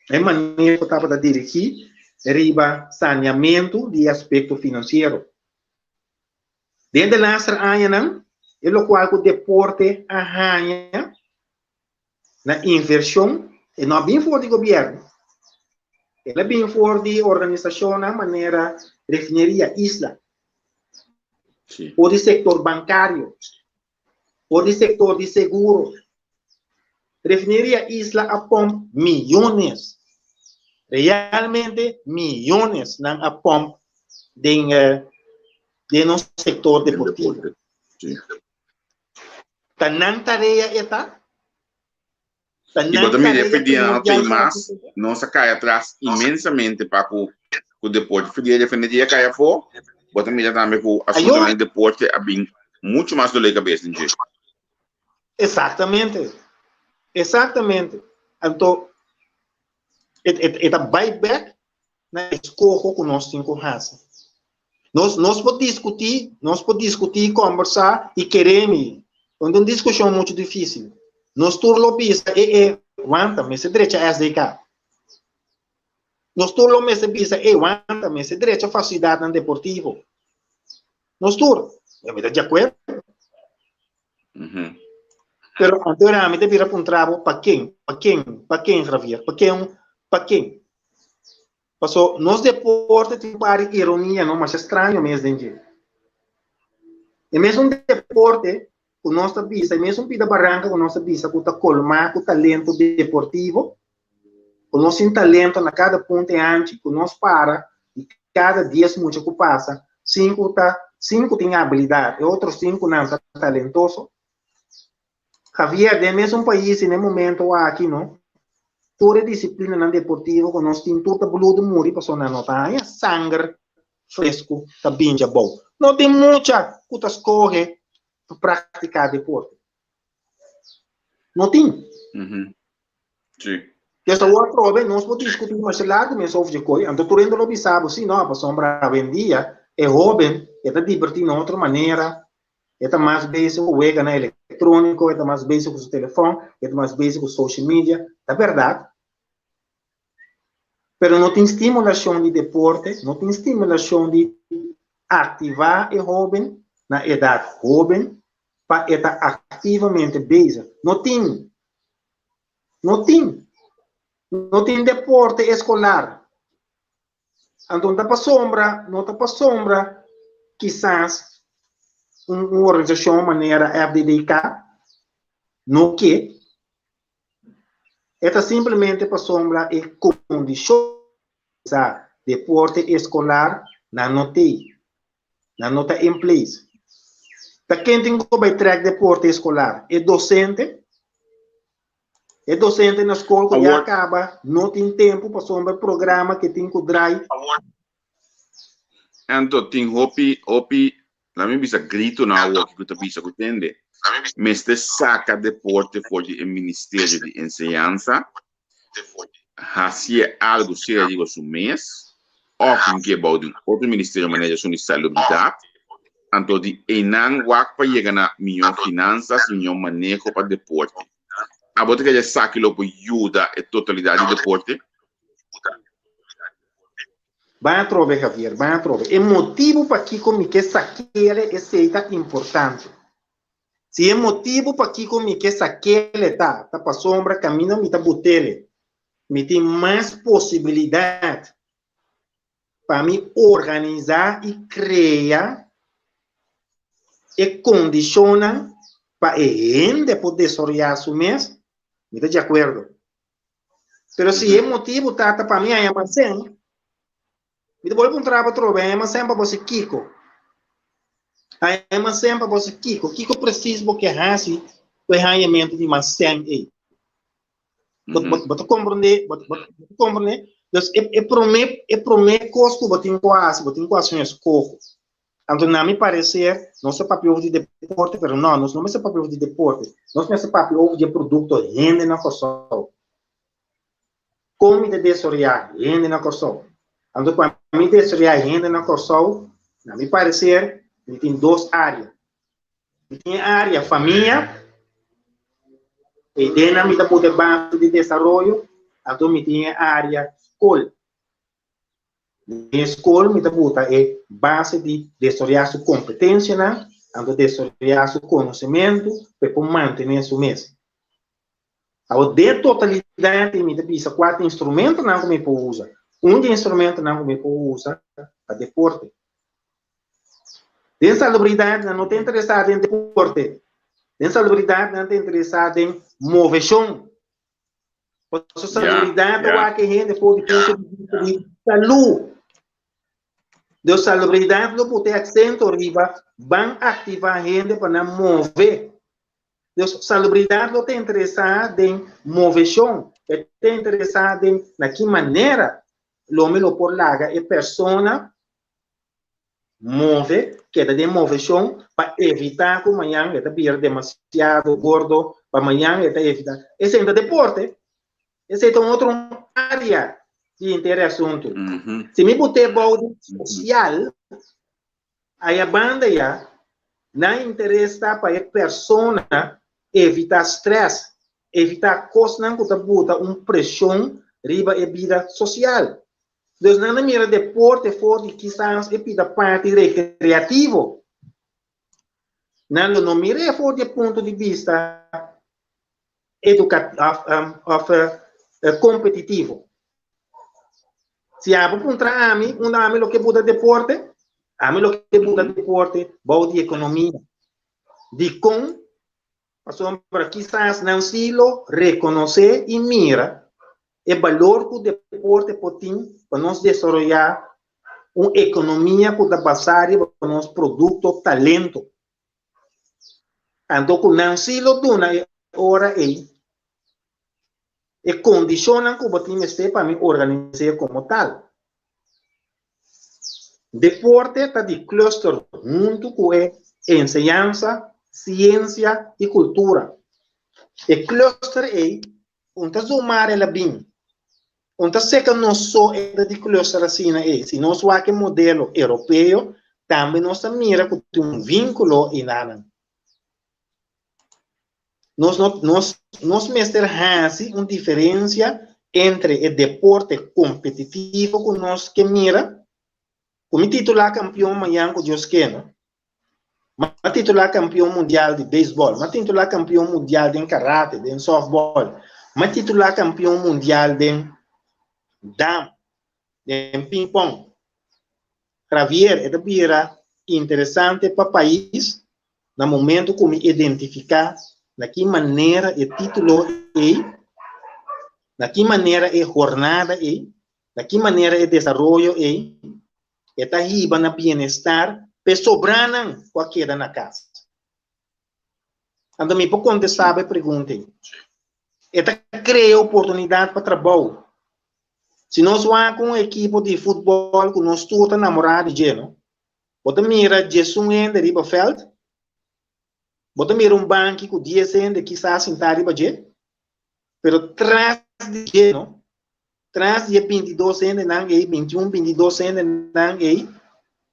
e manera ku tabata dirigí riba saneamentu di e aspekto finansiero. Den de laster añanan, e lokual ku deporte a haña na invershon, e no a bin for di gobièrnu, el a bin for di organisashonnan manera Refineria Isla, for di sektor bankario, for di sektor di seguro. Refineria Isla a pòmp miyones, realmente miyones nan a pòmp den den nos sektor deportivo. Ta nan tarea e ta? Ta I bo nan ta mira tarea e dia nan primordial tin mas, hasi esei? nos a kai atras inmensamente pa ku ku deporte. For dia refineria kai afó, bo ta mira tambe ku Ayo, asuntonan di deporte a bin muchu mas dolé kabes den dje. Exactamente, exactamente. Anto e e e ta bai bek na eskoho ku nos tin ku hasi. Nos nos por diskutí, nos por diskutí, kombersá i kere mi. No ta un diskushon muchu difísil. Nos tur lo bisa e e wanta mester drecha SDK. Nos tur lo mester bisa e wanta mester drecha fasilidatnan deportivo. Nos tur, mi ta di akuerdo. Pero anto era mi ta bira puntra bo pa ken, pa ken, pa ken Javier, pa ken, pa ken. Paso nos deporte tin un par di ironia no masha straño mes den dje. E mesun deporte ku nos ta bisa, e mesun pida baranka ku nos ta bisa ku ta kolmá ku talento deportivo, ku nos tin talento na kada punta e anchi, ku nos para di kada dies mucha ku pasa, sinku ta sinku tin abilidat, e otro sinkunan ta talentoso. Javier, den mesun pais i na e momento aki no, tur e disiplinanan deportivo ku nos tin tur ta bludu muri pasobra nan no ta haña sanger fresku ta bin djabou. No tin mucha ku ta skohe pa praktiká deporte. No tin. Sí. Des awor atrobe nos por diskutí masha largu mes over dje koi, anto tur hende lo bisa bo si no, pasobra awendia e hóben e ta dibertí na otro manera, E ta mas bezig ku weganan elektróniko, e ta mas bezig ku su telefòn, e ta mas bezig ku social media. Ta bèrdat. Pero no tin stimulashon di deporte, no tin stimulashon di aktivá e hóben na edat hóben pa e ta aktivamente bezig. No tin. No tin. No tin deporte eskolar. Anto no ta pasobra, no ta pasobra kisas un un organisashon manera FDDK no ke, e ta simplemente pasobra e kondishon sa deporte eskolar nan no tei, nan no ta in place. Ta ken tin ku bai trèk deporte eskolar? E dosente? E docente na school ku ya kaba no tin tempu pasobra e programa ke tin ku drai. Anto tin hopi hopi laat mi bisa gritonan awor ku ta bisa ku tende mester saka deporte for di e ministerio di enseñansa hasié algu sea riba su mes òf hink'é bou di un otro ministerio manera esun di salubridat, anto di einan wak pa yega na mihó finansas, mihó maneho pa deporte. Abo ta kere esaki lo por yuda e totalidat di deporte? Ban atrobe Javier, ban atrobe. E motibu pakiko mi ke sakele esei ta importante. Si e motibu pakiko mi ke sakele ta, ta pasobra kaminda mi ta butele, mi tin mas posibilidat pa mi organisá i krea e kondishonnan pa e hende por desaroyá su mes, mi ta di akuerdo. Pero si e motibu ta ta pa mi haña mas sèn, Mi ta bolbe puntra bo atrobe, haña mas sèn pa bo hasi kiko? Haña mas sèn pa bo hasi kiko? Kiko presis bo ke hasi ku e hañamentu di mas sèn ei? Bo, bo, bo ta komprendé, bo, bo, bo ta komprendé? Dus e, e promé, e promé kos ku bo tin ku hasi, bo tin ku hasi un eskoho. Anto na mi pareser, nos ta papia over di deporte, pero no, nos no mester papia over di deporte. Nos mester papia over di e produkto hende na Kòrsou. Kon mi ta desaroyá hende na Kòrsou? Anto pa mi desaroyá hende na Kòrsou, na mi pareser, mi tin dos área. Mi tin e área famia, eidennan mi ta pone base di desaroyo, anto mi tin e área skol. Den e skol mi ta buta e base di desaroyá su kompetensianan, anto desaroyá su konosementu pa e por mantené su mes. Awor, den totalidat mi ta bisa kua ta instrumentonan ku mi por usa. Un di e instrumentonan ku mi por usa ta deporte. Den salubridat nan no ta interesá den deporte. Den salubridat nan ta interesá den moveshon. Pasobra salubridat ta wak e hende for di punto di bista di salú. Dus salubridat lo pone aksento riba ban aktivá hende pa nan move. Dus salubridat lo ta interesá den moveshon, e ta interesá den na ki manera lo mi lo por laga e persona move, keda den moveshon pa evitá ku mañan e ta bira demasiado gordo, pa mañan e ta evitá. Esei no ta deporte, esei ta un otro área di henter e asuntu. Si mi bot'é bou di sosial, Aya banda ya, nan interes ta pa e persona evita stress, evita kosnan ku ta buta un preshon riba e bida sosial. Dus nan ta mira deporte for di kisas e pida parti rekreativo. Nan lo no mir'é for di e punto di bista òf kompetitivo. Si abo puntra ami, unda ami lo ke buta deporte? Ami lo ke buta deporte bou di ekonomia. Dikon? Pasobra kisas nan si lo rekonosé i mira e balor ku deporte por tin pa nos desaroyá un ekonomia ku ta basá riba nos produkto talento. Anto ku nan si lo duna e ora ei e kondishonnan ku bo tin mester pa mi organis'é komo tal. Deporte ta di cluster huntu ku e enseñansa, siensia i kultura. E cluster ei un ta zomar el a bin. Un ta seka nos so e ta di cluster asina ei. Si nos wak e modelo europeo, tambe nos ta mira ku tin un vínkulo einanan. Nos no, nos, nos mester hasi un diferensia entre e deporte kompetitivo ku nos ke mira, ku mi titulá kampion mañan ku Dios ke, no? M'a titulá kampion mundial di beisbòl, m'a titulá kampion mundial den karate, den sòftbòl, m'a titulá kampion mundial den dam, den pingpong. Javier, e ta bira interesante pa pais na momento ku mi identifiká na ki manera e título ei, na ki manera e hornada ei, na ki manera e desaroyo ei, e ta hiba na bienestar p'e sobranan ku a keda na kas. Anto mi por kontestá bo e pregunta ei. E ta krea oportunidat pa trabou. Si nos wak un ekipo di futbòl ku nos tur ta namorá di dje, no? Bo ta mira diesun hende riba vèlt? Bo ta mira un banki ku dies hende kisas sintá riba dje? Pero tras di dje, no? Tras di e bintidos hendenan ei, bintiun, bintidos hendenan ei,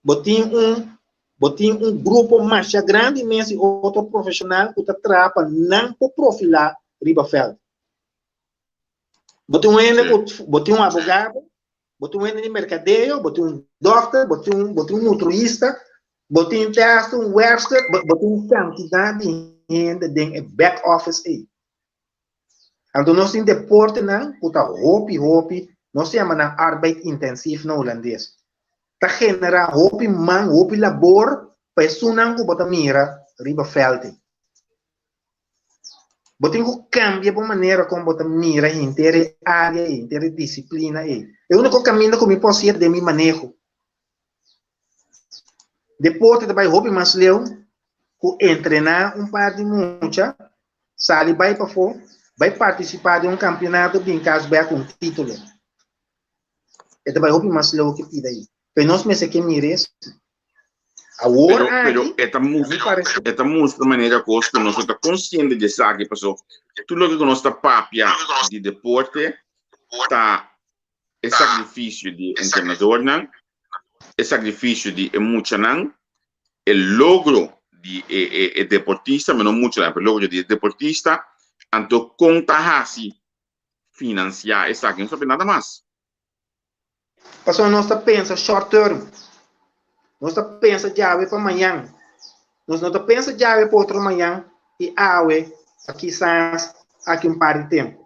bo tin un, bo tin un grupo masha grandi mes di otro profeshonal ku ta traha pa nan por profilá riba vèlt. Bo tin un hende ku, bo tin un abogado, bo tin un hende di merkadeo, bo tin un dòkter, bo tin un, bo tin un nutruista, bo tin te hasta un wèrster, bo, bo tin un kantidat di hende den e back office ei. Anto nos tin deportenan ku ta hopi hopi, nos ta yama nan arbeid intensief na hulandes. Ta generá hopi man, hopi labor pa esunnan ku bo ta mira riba vèlt ei. Bo tin ku kambia bo manera kon bo ta mira henter e área ei, henter e disiplina ei. E úniko kaminda ku mi por hasié ta den mi maneho. Deporte ta bai hopi mas leu ku entrená un par di mucha, sali bai pafó, bai partisipá den un kampionato bin kas bèk ku un título. E ta bai hopi mas leu ke pida ei. Pero nos mester ke mira esei. Awor Pero, pero aki, e ta a mi mustra, parece. e ta mustra manera kos ku nos no ta konsiente di esaki, paso tur loke ku nos ta papia di deporte ta e sakrifisio di e entrenadornan, e sakrifisio di e muchanan, e logro di e e e deportista, mi no muchanan, pero e logro di e deportista, anto kon ta hasi finansiá esaki, no sabi nada mas. Pasobra nos ta pensa short term. Nos ta pensa djawe pa mañan. Nos no ta pensa djawe pa otro mañan i awe pa kisas aki un par di tempu.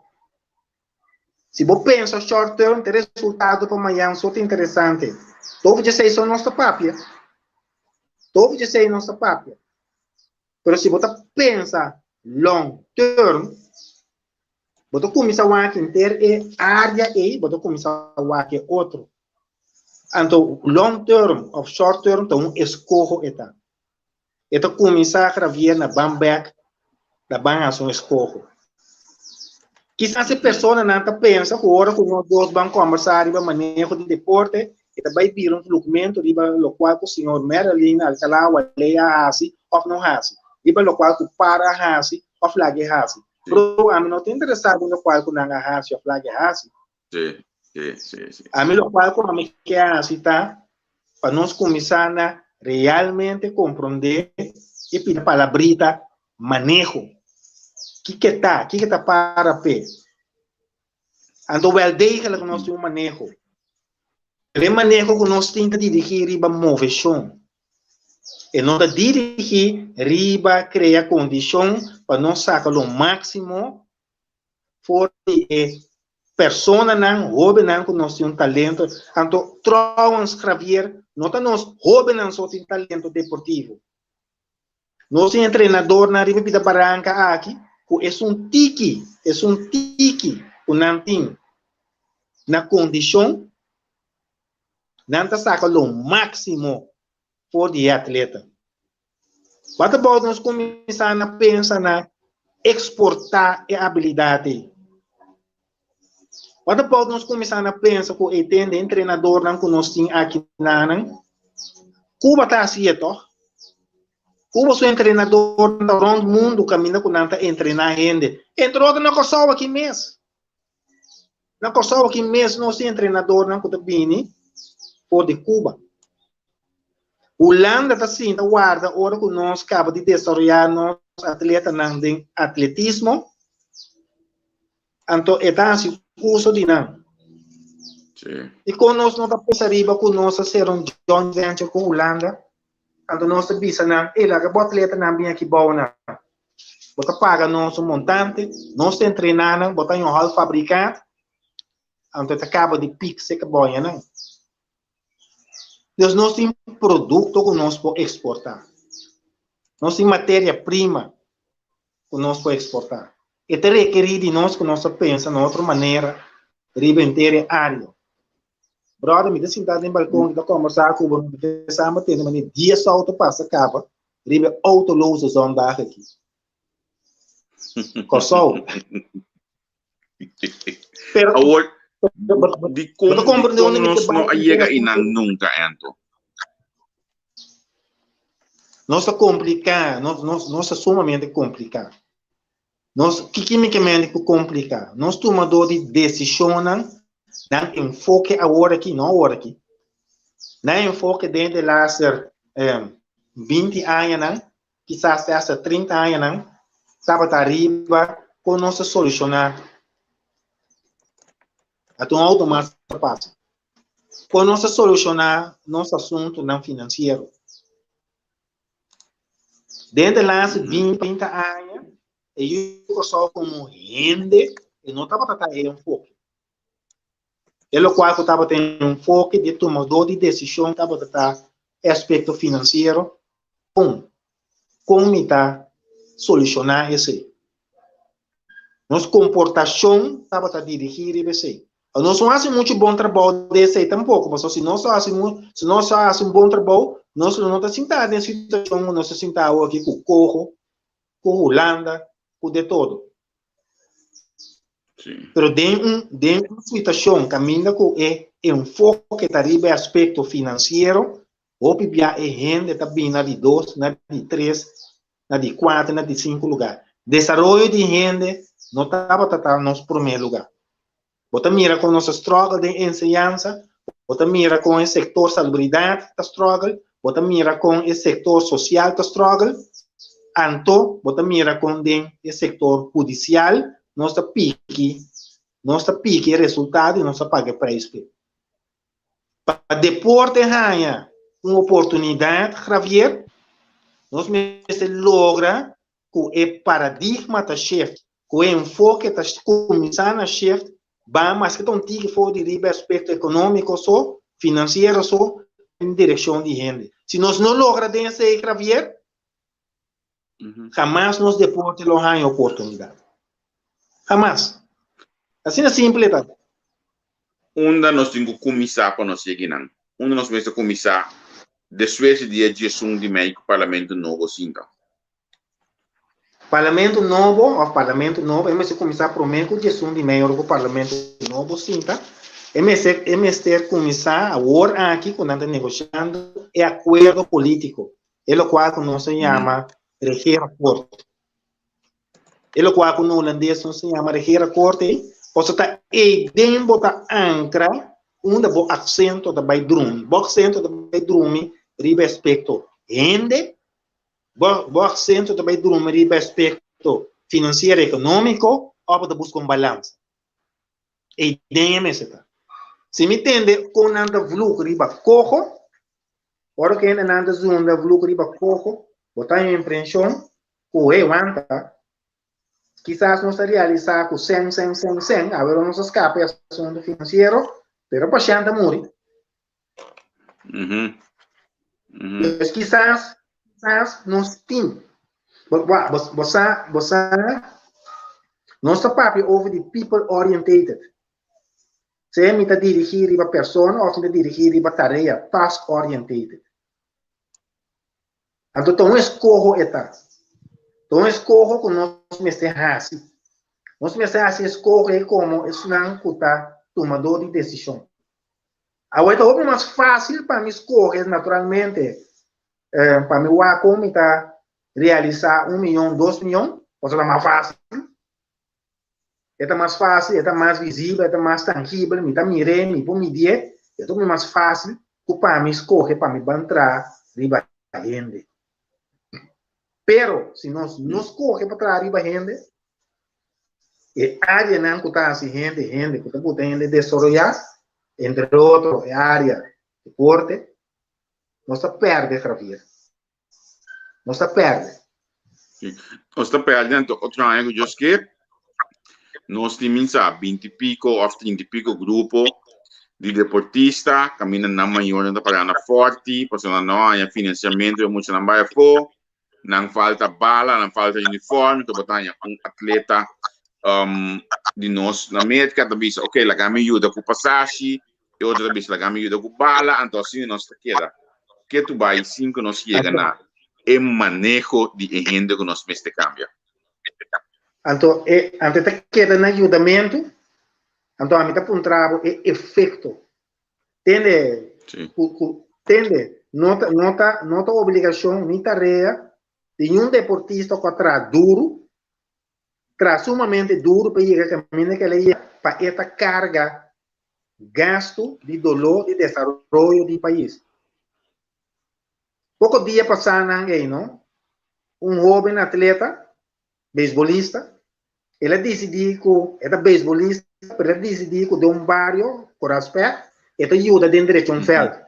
Si bo pensa short term, te resultado pa mañan so ta interesante. Tof djesei so nos ta papia. Tof djesei nos ta papia. Pero si bo ta pensa long term, bo ta kuminsá wak henter e área ei, bo ta kuminsá wak e otro. Anto long term òf short term ta un eskoho e ta. E ta kuminsá Javier na ban bèk, na ban hasi un eskoho. Kisas e personanan ta pensa ku ora ku nos dos ban kòmbersá riba maneho di deporte, e ta bai bira un vlugmentu riba lokual ku señor Marilyn Alcalá Waley a hasi òf no hasi, riba lokual ku par a hasi òf lag'e hasi. Bro, ami no ta interesá den lokual ku nan a hasi òf lag'e hasi. Sí, sí, sí, sí. Ami lokual ku ami ke hasi ta pa nos kuminsá na realmente komprondé e pida palabrita maneho. Kiko ta? Kiko ta para p'e? Anto wel degelijk nos tin un maneho. Pero e maneho ku nos tin ta dirigí riba moveshon. E no ta dirigí riba krea kondishon pa nos saka lo máksimo for di e personanan, hóbennan ku nos tin un talento. Anto trouwens Javier, No ta nos hóbennan so tin talento deportivo. Nos tin entrenadornan riba pida baranka aki ku esun tiki, esun tiki ku nan tin na kondishon, nan ta saka lo máksimo for di e atleta. What about nos kuminsá na pensa na eksportá e abilidat ei? What about nos kuminsá na pensa ku e tende entrenadornan ku nos tin aki nanan? Cuba ta hasi e tòg? Cuba su entrenadornan ta rònt mundu kaminda ku nan ta entrená hende. Entre otro na Kòrsou aki mes. Na Kòrsou aki mes nos tin entrenadornan ku ta bini for di Cuba. Hulanda ta sinta warda ora ku nos kaba di desaroyá nos atletanan den atletismo, anto e ta hasi uso di nan. Dikon nos no ta pensa riba ku nos ta sera un joint venture ku Hulanda, anto nos ta bisa nan, ey laga bo atletanan bin aki bou nan. Bo ta paga nos un montante, nos ta entrená nan, bo ta haña un halffabrikaat, anto e ta kaba di pik seka boñanan. Dus nos tin produkto ku nos por eksportá. Nos tin materia prima ku nos por eksportá. E ta rekerí di nos ku nos ta pensa na otro manera riba henter e área. Bròder, mi ta sintá den balkon, mi ta kòmbersá ku bo, mi ta sa mi tende manera dies outo pasa kaba riba e autoloze zondag aki. Kòrsou. Pero, Awor, di kon, di kon nos no a yega einan nunka, Ento? Nos ta kompliká, nos, nos, nos ta sumamente kompliká. Nos, kiko mi ke mende ku kompliká? Nos tumadó di desishonnan, nan enfoke awor aki, no awor aki, nan enfoke den de laster eh, 20 añanan, kisas te hasta 30 añanan, tabata riba kon nos ta solushoná Ata un auto mas ta pasa. Kon nos ta solushoná nos asuntunan finansiero. Den de laatste 20, 30 aña, e yu Kòrsou komo hende, e no tabata ta e enfoke. E lokual ku tabata e enfoke di e tomadó di desishon tabata ta e aspekto finansiero, kon, kon mi ta solushoná esei. Nos komportashon tabata dirigí riba esei. Nos no hasi muchu bon trabou den esei tampoko, pasobra si nos a hasi si nos a hasi un bon trabou, nos lo no ta sintá den situashon ku nos ta sintá awo aki ku Koho, ku Hulanda, ku de todo. Pero den un den un situashon kaminda ku e enfoke ta riba e aspekto finansiero, hopi bia e hende ta bini na di dos, na di tres, na di kuater, na di sinku lugá. Desaroyo di hende no tabata ta nos promé lugá. Bo ta mira kon nos ta struggle den enseñansa, bo ta mira kon e sektor salubridat ta struggle, bo ta mira kon e sektor sosial ta struggle, anto bo ta mira kon den e sektor hudisial nos ta piki, nos ta piki e resultado i nos ta paga e prijs p'e. Pa deporte haña un oportunidat, Javier, nos mester logra ku e paradigma ta shift, ku e enfoke ta kuminsá na shift, ba maske ta un tiki for di riba e aspekto ekonómiko so, finansiero so, den direkshon di hende. Si nos no logra den esei, Javier, hamas nos deporte lo haña oportunidat. Hamas. Asina simple ta. Unda nos tin ku kuminsá pa nos yega einan? Unda nos mester kuminsá despues di dia diesun di mei ku Parlamento nobo sinta? Parlamento nobo of Parlamento nobo e mester kuminsá promé ku diesun di mei ora ku Parlamento nobo sinta. E mester e mester kuminsá awor aki ku nan ta negoshando e akuerdo polítiko, e lokual ku nos ta yama regeerakkoord. E lokual ku na hulandes nos ta yama regeerakkoord ei, pasobra ta eiden bo ta ankra unda bo aksento ta bai drumi. Bo aksento ta bai drumi riba e aspekto hende, bo bo aksento ta bai drumi riba e aspekto finansiero ekonómiko òf bo ta buska un balansa. Eiden e mester ta. Si mi tende kon nan ta vlug riba koho, ora ku hendenan ta zunda vlug riba koho, bo ta haña impreshon ku hey wanta, kisas nos ta realisá ku sen, sen, sen, sen, awor nos a skapa e asuntu finansiero, pero pashènt a muri. Dus kisas, kisas nos tin. Bo, bo, bo sa, bo sa, nos ta papia over di people orientated. Sea mi ta dirigí riba persona òf mi ta dirigí riba tarea, task orientated. Anto ta un eskoho e ta. Ta un eskoho ku nos mester hasi. Nos mester hasi eskoho ei komo esnan ku ta tumadó di desishon. Awor ta hopi mas fásil pa mi skohe naturalmente pa mi wak kon mi ta realisá un miyon, dos miyon, pasobra ta mas fásil. E ta mas fásil, e ta mas visibel, e ta mas tangibel, mi ta mir'é, mi por midié, e ta hopi mas fásil ku pa mi skohe pa mi ban traha riba hende. Pero si nos no skohe pa traha riba hende, e áreanan ku ta hasi hende hende, ku ta buta hende desaroyá, entre otro e área deporte, nos ta pèrdè, Javier. Nos ta pèrdè. Sí. Nos ta pèrdè, anto otro aña ku Dios ke, nos tin minsa binti piko òf trinta i piko grupo di deportista, kaminda nan mayornan ta paga na fòrti, pasobra nan no haña finansiamentu pa muchanan bai afó, nan falta bala, nan falta uniform, enton bo ta haña un atleta um, di nos na Merka ta bisa, ok, laga mi yuda ku pasashi, e otro ta bisa, laga mi yuda ku bala, anto asina nos ta keda ketu bai sin ku nos yega na e maneho di e hende ku nos mester kambia. Anto e anto e ta keda na yudamentu, anto ami ta puntra bo e efekto. Tende, Sí. ku, ku, tende, no ta, no ta, no ta obligashon ni tarea di niun deportista ku a traha duru, traha sumamente duru pa yega kaminda ku el a yega, pa e ta karga gastu di doló di desaroyo di pais. Poko dia pasá nan ei no, un hóben atleta, beisbolista, el a disidí ku e ta beisbolista, pero el a disidí ku den un bario, Koraspèk, e ta yuda den drecha un vèlt.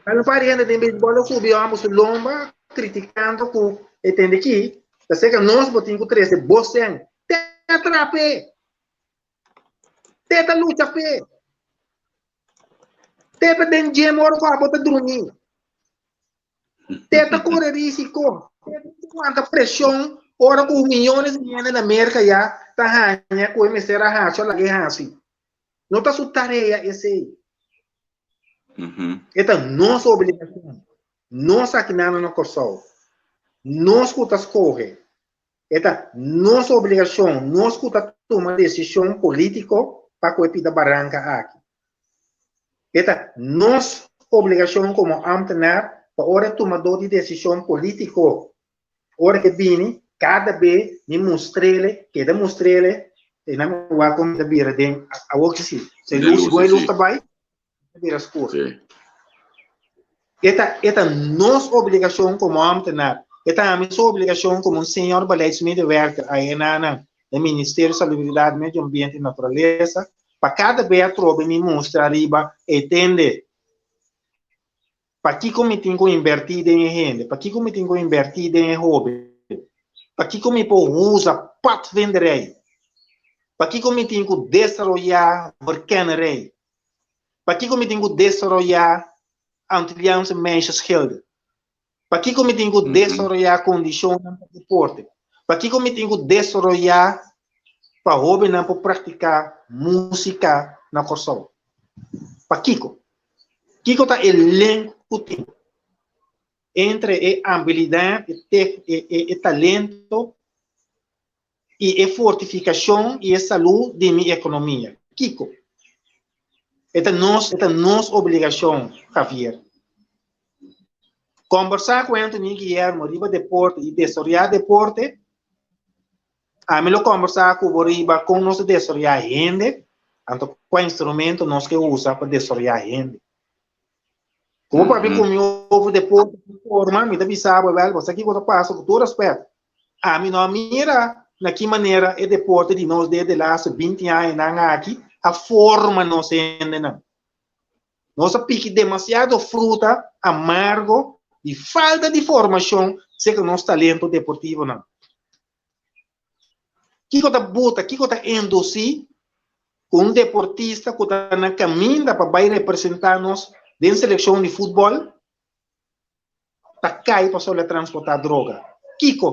Pero un par di hende den beisbòl a subi amo su lomba kritikando ku e tende ki, ta seka nos bo tin ku trese bo sèn. Te a trap'é! Te ta lucha p'e! Te ta den gym ora ku abo ta drumí. Te ta kore risiko. Te ta wanta preshon ora ku miyones di hende na Merka ya ta haña ku e mester a hasi o laga e hasi. No ta su tarea esei. E ta nos obligashon. Nos akinan na Kòrsou. Nos ku ta skohe. E ta nos obligashon, nos ku ta tuma desishon polítiko pa ku e pida baranka aki. E ta nos obligashon komo ámtenar pa ora e tumadó di desishon polítiko, ora ke bini, kada be mi mustr'ele, keda mustr'ele, e nan mi wak kon mi ta bira den awor ki si. Se lus, gun e lus ta bai, ta bira skur. E ta, e ta nos obligashon komo ámtenar, e ta ami su obligashon komo un señor beleidsmedewerker ayenanan den Ministerio Salubridat, Medio Ambiente i Naturalesa, pa kada be atrobe mi mustra riba e tende. Pakiko mi tin ku inbertí den e hende? Pakiko mi tin ku inbertí den e hóben? Pakiko mi por usa padvinderij? Pakiko mi tin ku desaroyá verkennerij? Pakiko mi tin ku desaroyá Antilliaanse meisjesgilde? Pakiko mi tin ku desaroyá kondishonnan pa deporte? Pakiko mi tin ku desaroyá pa hóbennan por praktiká músika na Kòrsou? Pakiko? Kiko ta e link ku tin entre e abilidat, e tek, e, e, e talento i e fortifikashon i e salú di mi ekonomia? Kiko? E ta nos, e ta nos obligashon, Javier. Kombersá ku Anthony Guillermo riba deporte i desaroyá deporte, ami lo kombersá ku bo riba kon nos ta desaroyá hende, anto kua instrumento nos ke usa pa desaroyá hende. Ku bo papia ku mi over deporte di forma, mi ta bisa bo, wèl, bo sa kiko ta pasa, ku tur rèspèt, ami no a mira na ki manera e deporte di nos den e laatste binti añanan aki a forma nos hendenan. Nos a piki demasiado fruta amargo di falta di formashon serka nos talento deportivonan. Kiko ta buta, kiko ta indusí ku un deportista ku ta na kaminda pa bai representá nos Den selekshon di futbòl ta kai pasobra el a transportá droga. Kiko?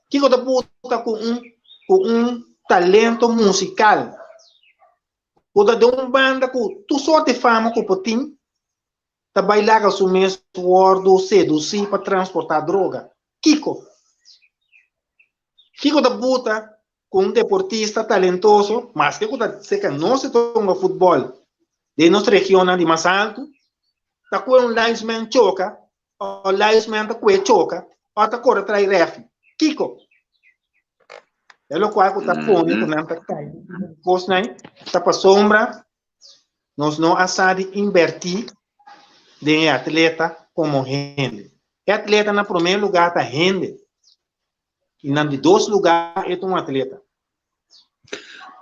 Kiko ta buta ku un ku un talento musikal ku ta den un banda ku tur sort di fama ku por tin ta bai laga su mes wòrdu sedusí pa transportá droga? Kiko? Kiko ta buta ku un deportista talentoso, maske ku ta serka nos e tonga futbòl den nos regionnan di mas altu, ta kue un linesman choka o linesman ta kue choka o ta kore trai rèfi. Kiko? E lokual ku ta pone ku nan ta kai kosnan ta pasobra nos no a sa di inbertí den e atleta komo hende. E atleta na promé lugá ta hende. I na di dos lugá e ta un atleta.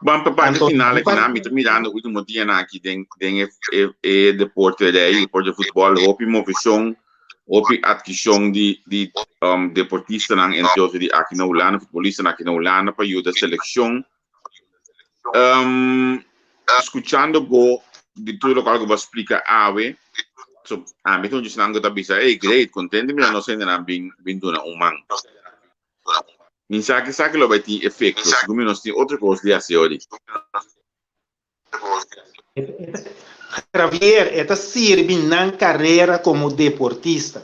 Ban pa parte final aki nan, mi ta mirando ultimo dianan aki den den e e e deporte rei, deporte di futbòl, hopi moveshon, hopi atkishon di di um deportistanan entre otro di aki na Hulanda, futbolistanan aki na Hulanda pa yuda selekshon. Um, skuchando bo di tur lokual ku bo a splika awe, so ami ta un djesnan ku ta bisa, hey, great, kontent di mira nos hendenan bin bin duna un man. Mi sa ku esaki lo bai tin efekto, segun mi nos tin otro kos di hasi ori. Javier, e ta sirbi nan karera komo deportista.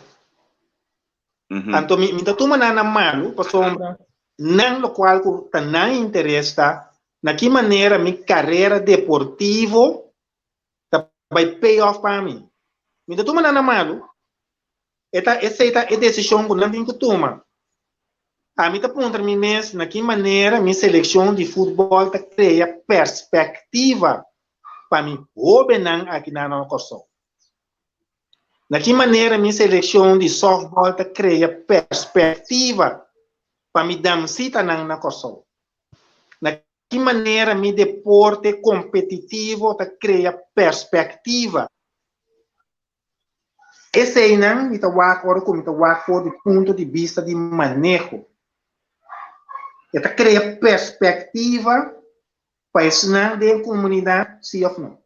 Anto mi mi ta tuma nan na malu pasobra nan lokual ku ta nan interes ta na ki manera mi karera deportivo ta bai pay off pa mi. Mi ta tuma nan na malu, e ta esei ta e desishon ku nan tin ku tuma. Ami ta puntra mi mes na ki manera mi selekshon di futbòl ta krea perspektiva pa mi hóbennan aki na Kòrsou. Na ki manera mi selekshon di sòftbòl ta krea perspektiva pa mi damsitanan na Kòrsou? Na ki manera mi deporte kompetitivo ta krea perspektiva? Eseinan mi ta wak ora ku mi ta wak for di punto di bista di maneho. E ta krea perspektiva pa esnan den komunidat, si òf no?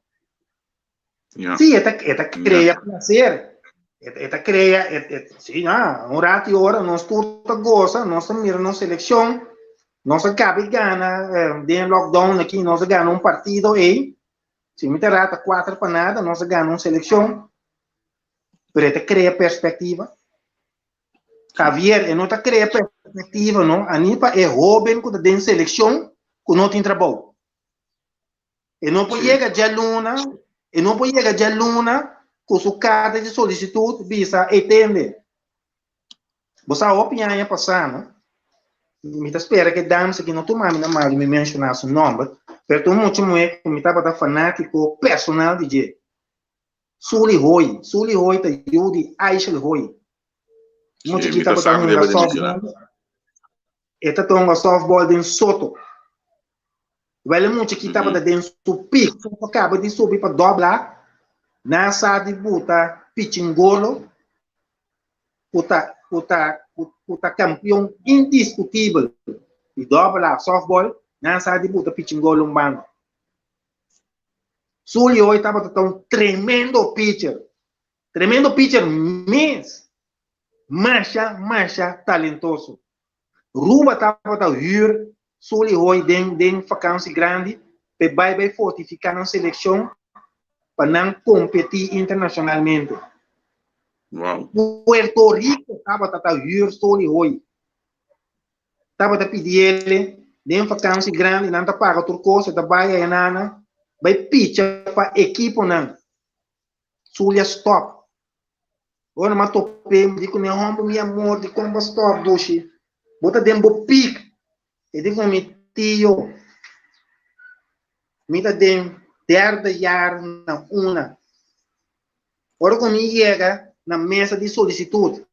Ja. Sí, e ta, e ta crea placer. E, e ta crea, e, e, sí, ja, un rato y ora nos tur ta goza, nos ta mira nos selección, nos a cabe gana eh, den lockdown aquí, nos a gana un partido ey, si mi ta rata cuatro pa nada, nos a gana un selección, pero e ta crea perspectiva. Javier, e no ta crea perspectiva, no, ani pa e joven cu ta den selección, cu no tin trabou. E no por yega djaluna, e no por yega djaluna ku su karta di solisitut bisa e tende. Bo sa hopi aña pasá, no? Mi ta spera ku e dams aki no tuma mi na mal di mi menshoná su nòmber, pero ta un mucha muhé ku mi tabata fanátiko personal di dje. Sully Hoy. Sully Hoy ta yu di Aishel Hoy. Mucha Sí, ki mi ta tabata sa ku hunga debe di menshoná. softball. E ta tonga softball den Soto. Wel e mucha ki tabata den su pik, a kaba di subi pa dobla, nan sa di buta Pichingolo, ku ta ku ta ku ta kampion indiskutibel di dobla softball, nan sa di buta Pichingolo un banda. Sully hoy tabata ta un tremendo pitcher, tremendo pitcher mes, masha masha talentoso. Ruba tabata huur Sully Hoy den den vakansi grandi p'e bai bai fortifiká nan selekshon pa nan kompetí internashonalmente. Wow. Puerto Rico tabata ta huur Sully Hoy. Tabata pidiele den vakansi grandi nan ta paga tur kos e ta bai ayanana bai picha pa ekiponan. Sully a stop. Ora m'a top'é, mi di ku mi, Homber, mi amor, dikon bo a stòp, dushi? Bo ta den bo pik. E di ku mi, Tio, mi ta den derde jaar na una. Ora ku mi yega na mesa di solisitut,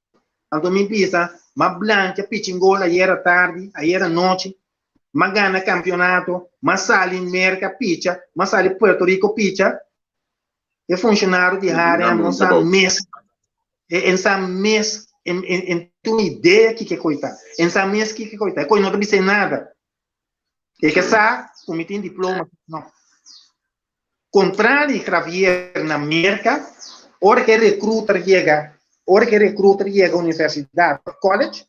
anto mi bisa, M'a blankia pichingol ayera tardi, ayera nochi, m'a gana kampionato, m'a sali Merka picha, m'a sali Puerto Rico picha, E funcionario di Haarlem no sa mes, en sa mes, en, en, en tin un idea kiko e koi ta. En sa mes kiko e koi ta. E koi no ta bis'é nada. E ke sa ku mi tin diploma, no. Kontrali Javier na Merka, ora ku e recruiter yega, ora ku e recruiter yega universidat òf college,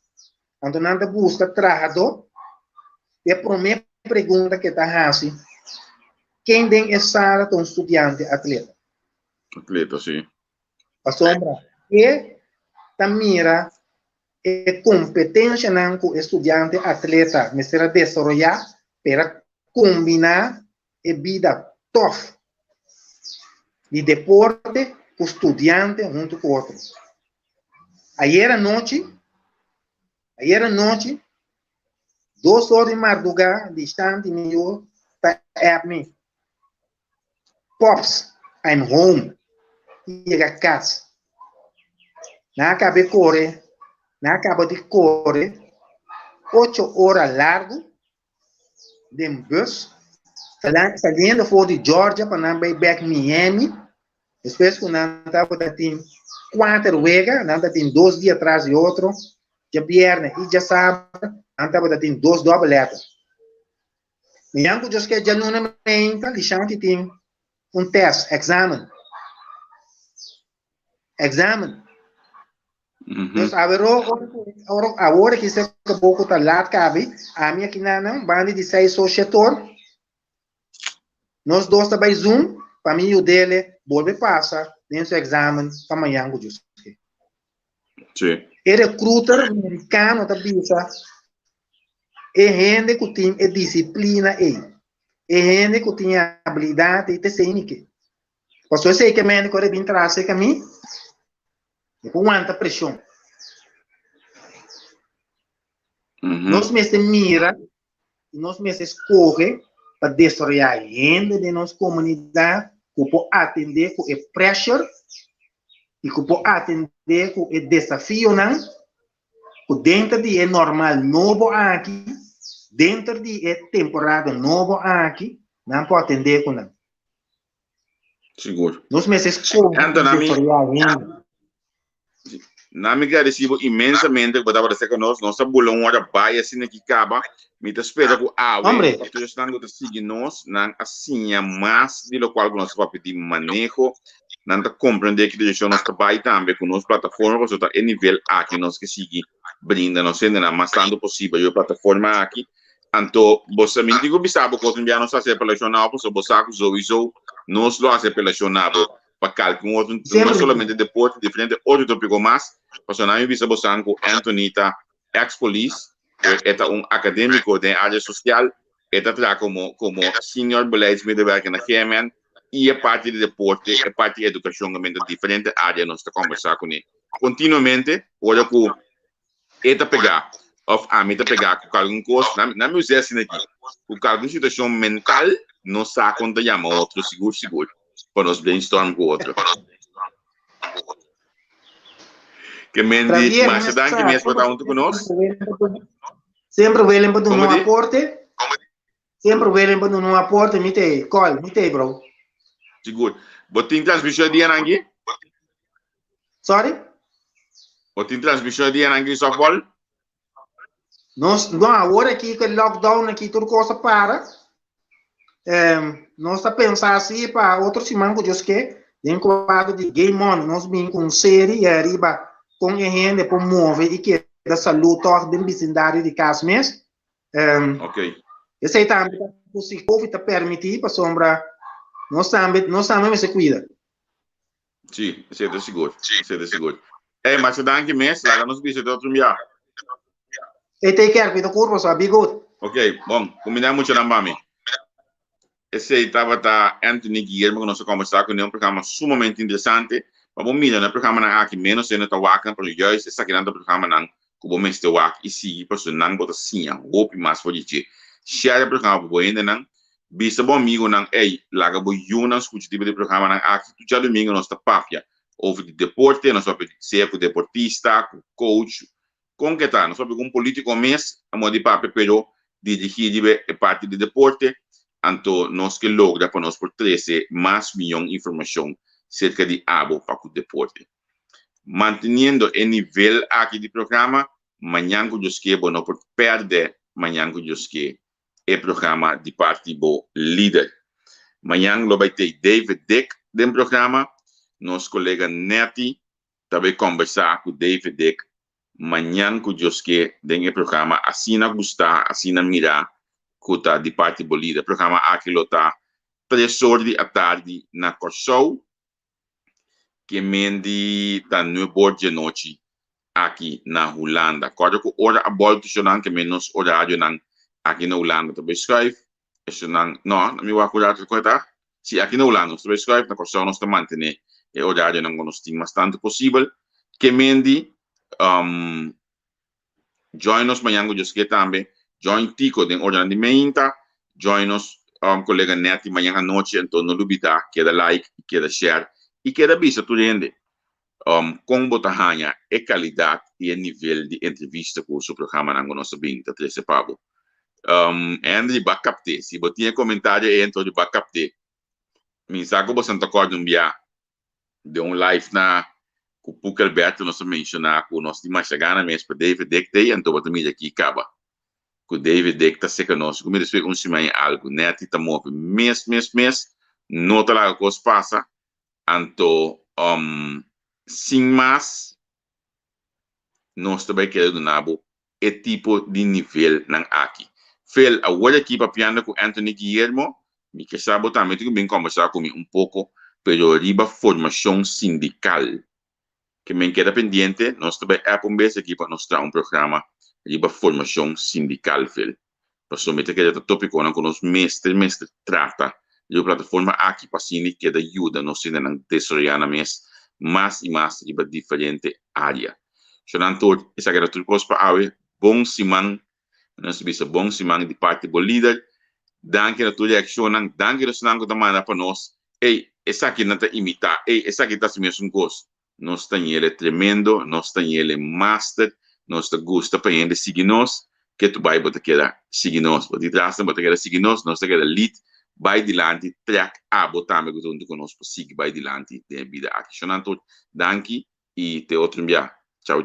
anto nan ta buska trahadó, e promé pregunta ku e ta hasi, ken den e sala ta un studiante atleta? Atleta, si. Pasobra e ta mira e kompetensianan ku e studiante atleta mester a desaroyá p'e kombiná e bida tòf di deporte ku studiante huntu ku otro. Ayer anochi, ayer anochi, dos or di mardugá di Shanti mi yu ta app mi, Pops, I'm home. Yega kas. Nan a kaba e kore, nan a kaba di kore ocho ora largu den bus, saliendo for di Georgia pa nan bai bek Miami, despues ku nan tabata tin kuater wega, nan ta tin dos dia tras di otro, djabièrnè i djasabra, nan tabata tin dos double header. Miyan ku Dios ke djaluna meinta, Lishanti tin un test, examen. Examen. Dus awero, ora, awor aki se ku boko ta laat kabi, ami aki nanan, bandi di seis o shete or, nos dos ta bai Zoom pa mi yudele bolbe pasa den su examen pa mañan ku Dios ke. Sí. E recruiter merikano ta bisa E hende ku tin e disiplina ei, e hende ku tin e abilidat ei ta esei mi ke. Pasobra esei ke mende ku a bin tras e kamin, e por wanta preshon. Nos mester mira i nos mester skohe pa desaroyá hende den nos komunidat ku por atendé ku e pressure i ku por atendé ku e desafionan ku denter di e normal nobo aki, denter di e temporada nobo aki, nan por atendé ku nan. Sigur. Nos mester skohe Anto, i desaroyá hende. Na mi gradisí bo inmensamente ku bo tabata serka nos. Nos ta bula un ora bai asina ki kaba. Mi ta spera ku awe Hombre. pa tur esnan ku ta sigui nos, nan a siña mas di lokual ku nos ta papia di maneho. Nan ta komprendé ki direkshon nos ta bai tambe ku nos plataforma pasobra ta e nivel aki nos ke sigui brinda nos hendenan mas tantu posibel riba e plataforma aki. Anto bo sa mi tin ku bisa bo kos un bia nos hasi apelashon na bo pasobra bo sa ku souiso nos lo hasi apelashon na bo pa kalke un otro no solamente deporte diferente otro topiko mas pasobra nan mi bisa bosan ku Anthony ta ex polis e ta un akademiko den área sosial e ta traha komo komo senior beleidsmedewerker na GMN i e parti di deporte e parti di edukashon kaminda diferente área nos ta kòmbersá kuné kontinuamente ora ku e ta pegá òf ami ta pegá ku algun kos nan nan mi us'é asina aki ku algun situashon mental nos sa kon ta yama otro sigur sigur pa nos brainstorm ku otro. Ke men di Javier, masha danki mes pa ta huntu ku nos. Semper willing pa duna Como un di? aporte. Semper willing pa duna un aporte, mi te call, mi te bro. Sigur. Bo tin transmisión e dianan aki? Sorry? Bo tin transmisión e dianan aki di softball? Nos, no, awor aki ku e lockdown aki tur kos a para. Nos ta pensa asi pa otro siman ku Dios ke, den kuadro di Game On, nos bin ku un seri i ariba kon e hende por move i keda salú tòg den bisindario di kas mes. Ok. Esei tambe ta ku si Covid ta permití pasobra nos tambe nos tambe mester kuida. Sí, esei ta sigur. Esei ta sigur. Ey, masha danki mes. Laga nos bisa te otro bia. Ey, take care, cuida curva, so be good. Ok, bon. Cuminda muchanan pa mi. Esei tabata Anthony Guillermo cu nos a conversa cu ne, un programa sumamente interesante. Pa bo mira na e programanan aki, menos hende ta wak nan, pero juist esakinan ta programanan cu bo mester wak y sigui pasobra nan bo ta siña hopi mas for di dje. Share e programa pa bo hendenan. Bisa bo amigonan, ey, laga bo yunan scucha tipo di programanan aki. Tur djadumingo nos ta papia over di deporte, nos papia di sea cu deportista, cu coach, con ke ta, nos papia cu un politico mes, a modo di papia, pero dirigi riba e parti di deporte, anto nos ke logra pa nos por trece mas miyon informacion cerca di abo pa cu deporte. Manteniendo e nivel aki di programa, mañan cu Dios ke bo no por perde mañan cu Dios ke e programa di parti bo lider. Mañan lo bai tei David Dick den programa. Nos kolega Netty ta bai kombersá ku David Dick mañan ku Dios ke den e programa Asina Gustá, Asina Mirá ku ta di parti bo lider. E programa aki lo ta tres or di atardi na Kòrsou, ke men di ta nuebe or djenochi aki na Hulanda. Kòrda ku ora a bòltu shownan ke men nos orarionan aki na Hulanda ta bai schuif. Esunnan, no, na mi wak orario ku e ta. Si, aki na Hulanda nos ta bai schuif, na Kòrsou nos ta mantené e orarionan ku nos tin mas tantu posibel. Ke men di, join nos mañan ku Dios ke tambe. Join Tico den oranan di meinta. Join nos kolega Netty mañan anochi. Anto no lubidá keda like i keda share i keda bisa tur hende kon bo ta haña e kalidat i e nivel di entrevista ku su programanan ku nos a bin ta trese pa bo. Henry ba kapt'é. Si bo tin e komentario ei anto bo a kapt'é. Mi sa ku boso ta kòrda un bia den un live na ku Puk Alberto nos a menshoná ku nos tin masha gana mes pa David Dick t'ei anto bo ta mira aki kaba ku David Dick ta seka nos ku mi despues un siman i algu Netty ta move mes mes mes no ta laga kos pasa anto sin mas nos ta bai keda duna bo e tipo di nivelnan aki. Phil, awor aki papiando ku Anthony Guillermo, mi ke sa bo tambe tin ku bin kombersá ku mi un poko, pero riba formashon sindikal. Ke men keda pendiente, nos ta bai app un bes aki pa nos traha un programa riba formashon sindikal, Phil. Pasobra mi ta kere ta topikonan ku nos mester mester trata riba plataforma aki pa asina keda yuda nos hendenan desaroyá nan mes mas i mas riba diferente área. Shonan tur, esaki ta tur kos pa awe. Bon siman, nos ta bisa bon siman di parti bo lider. Danki na tur reakshonnan, danki na esnan ku ta manda pa nos, ey, esakinan ta imitá, ey, esaki ta hasi mesun kos. Nos ta ñele tremendo, nos ta ñele master, nos ta gusta pa hende sigui nos, ke tu bai bo ta keda sigui nos, bo di trasnan bo ta keda sigui nos, nos ta keda lead bai dilanti, trek abo tambe ku ta huntu ku nos pa sigui bai dilanti den e bida aki. Shonnan tur, danki i te otro bia. Chau chau.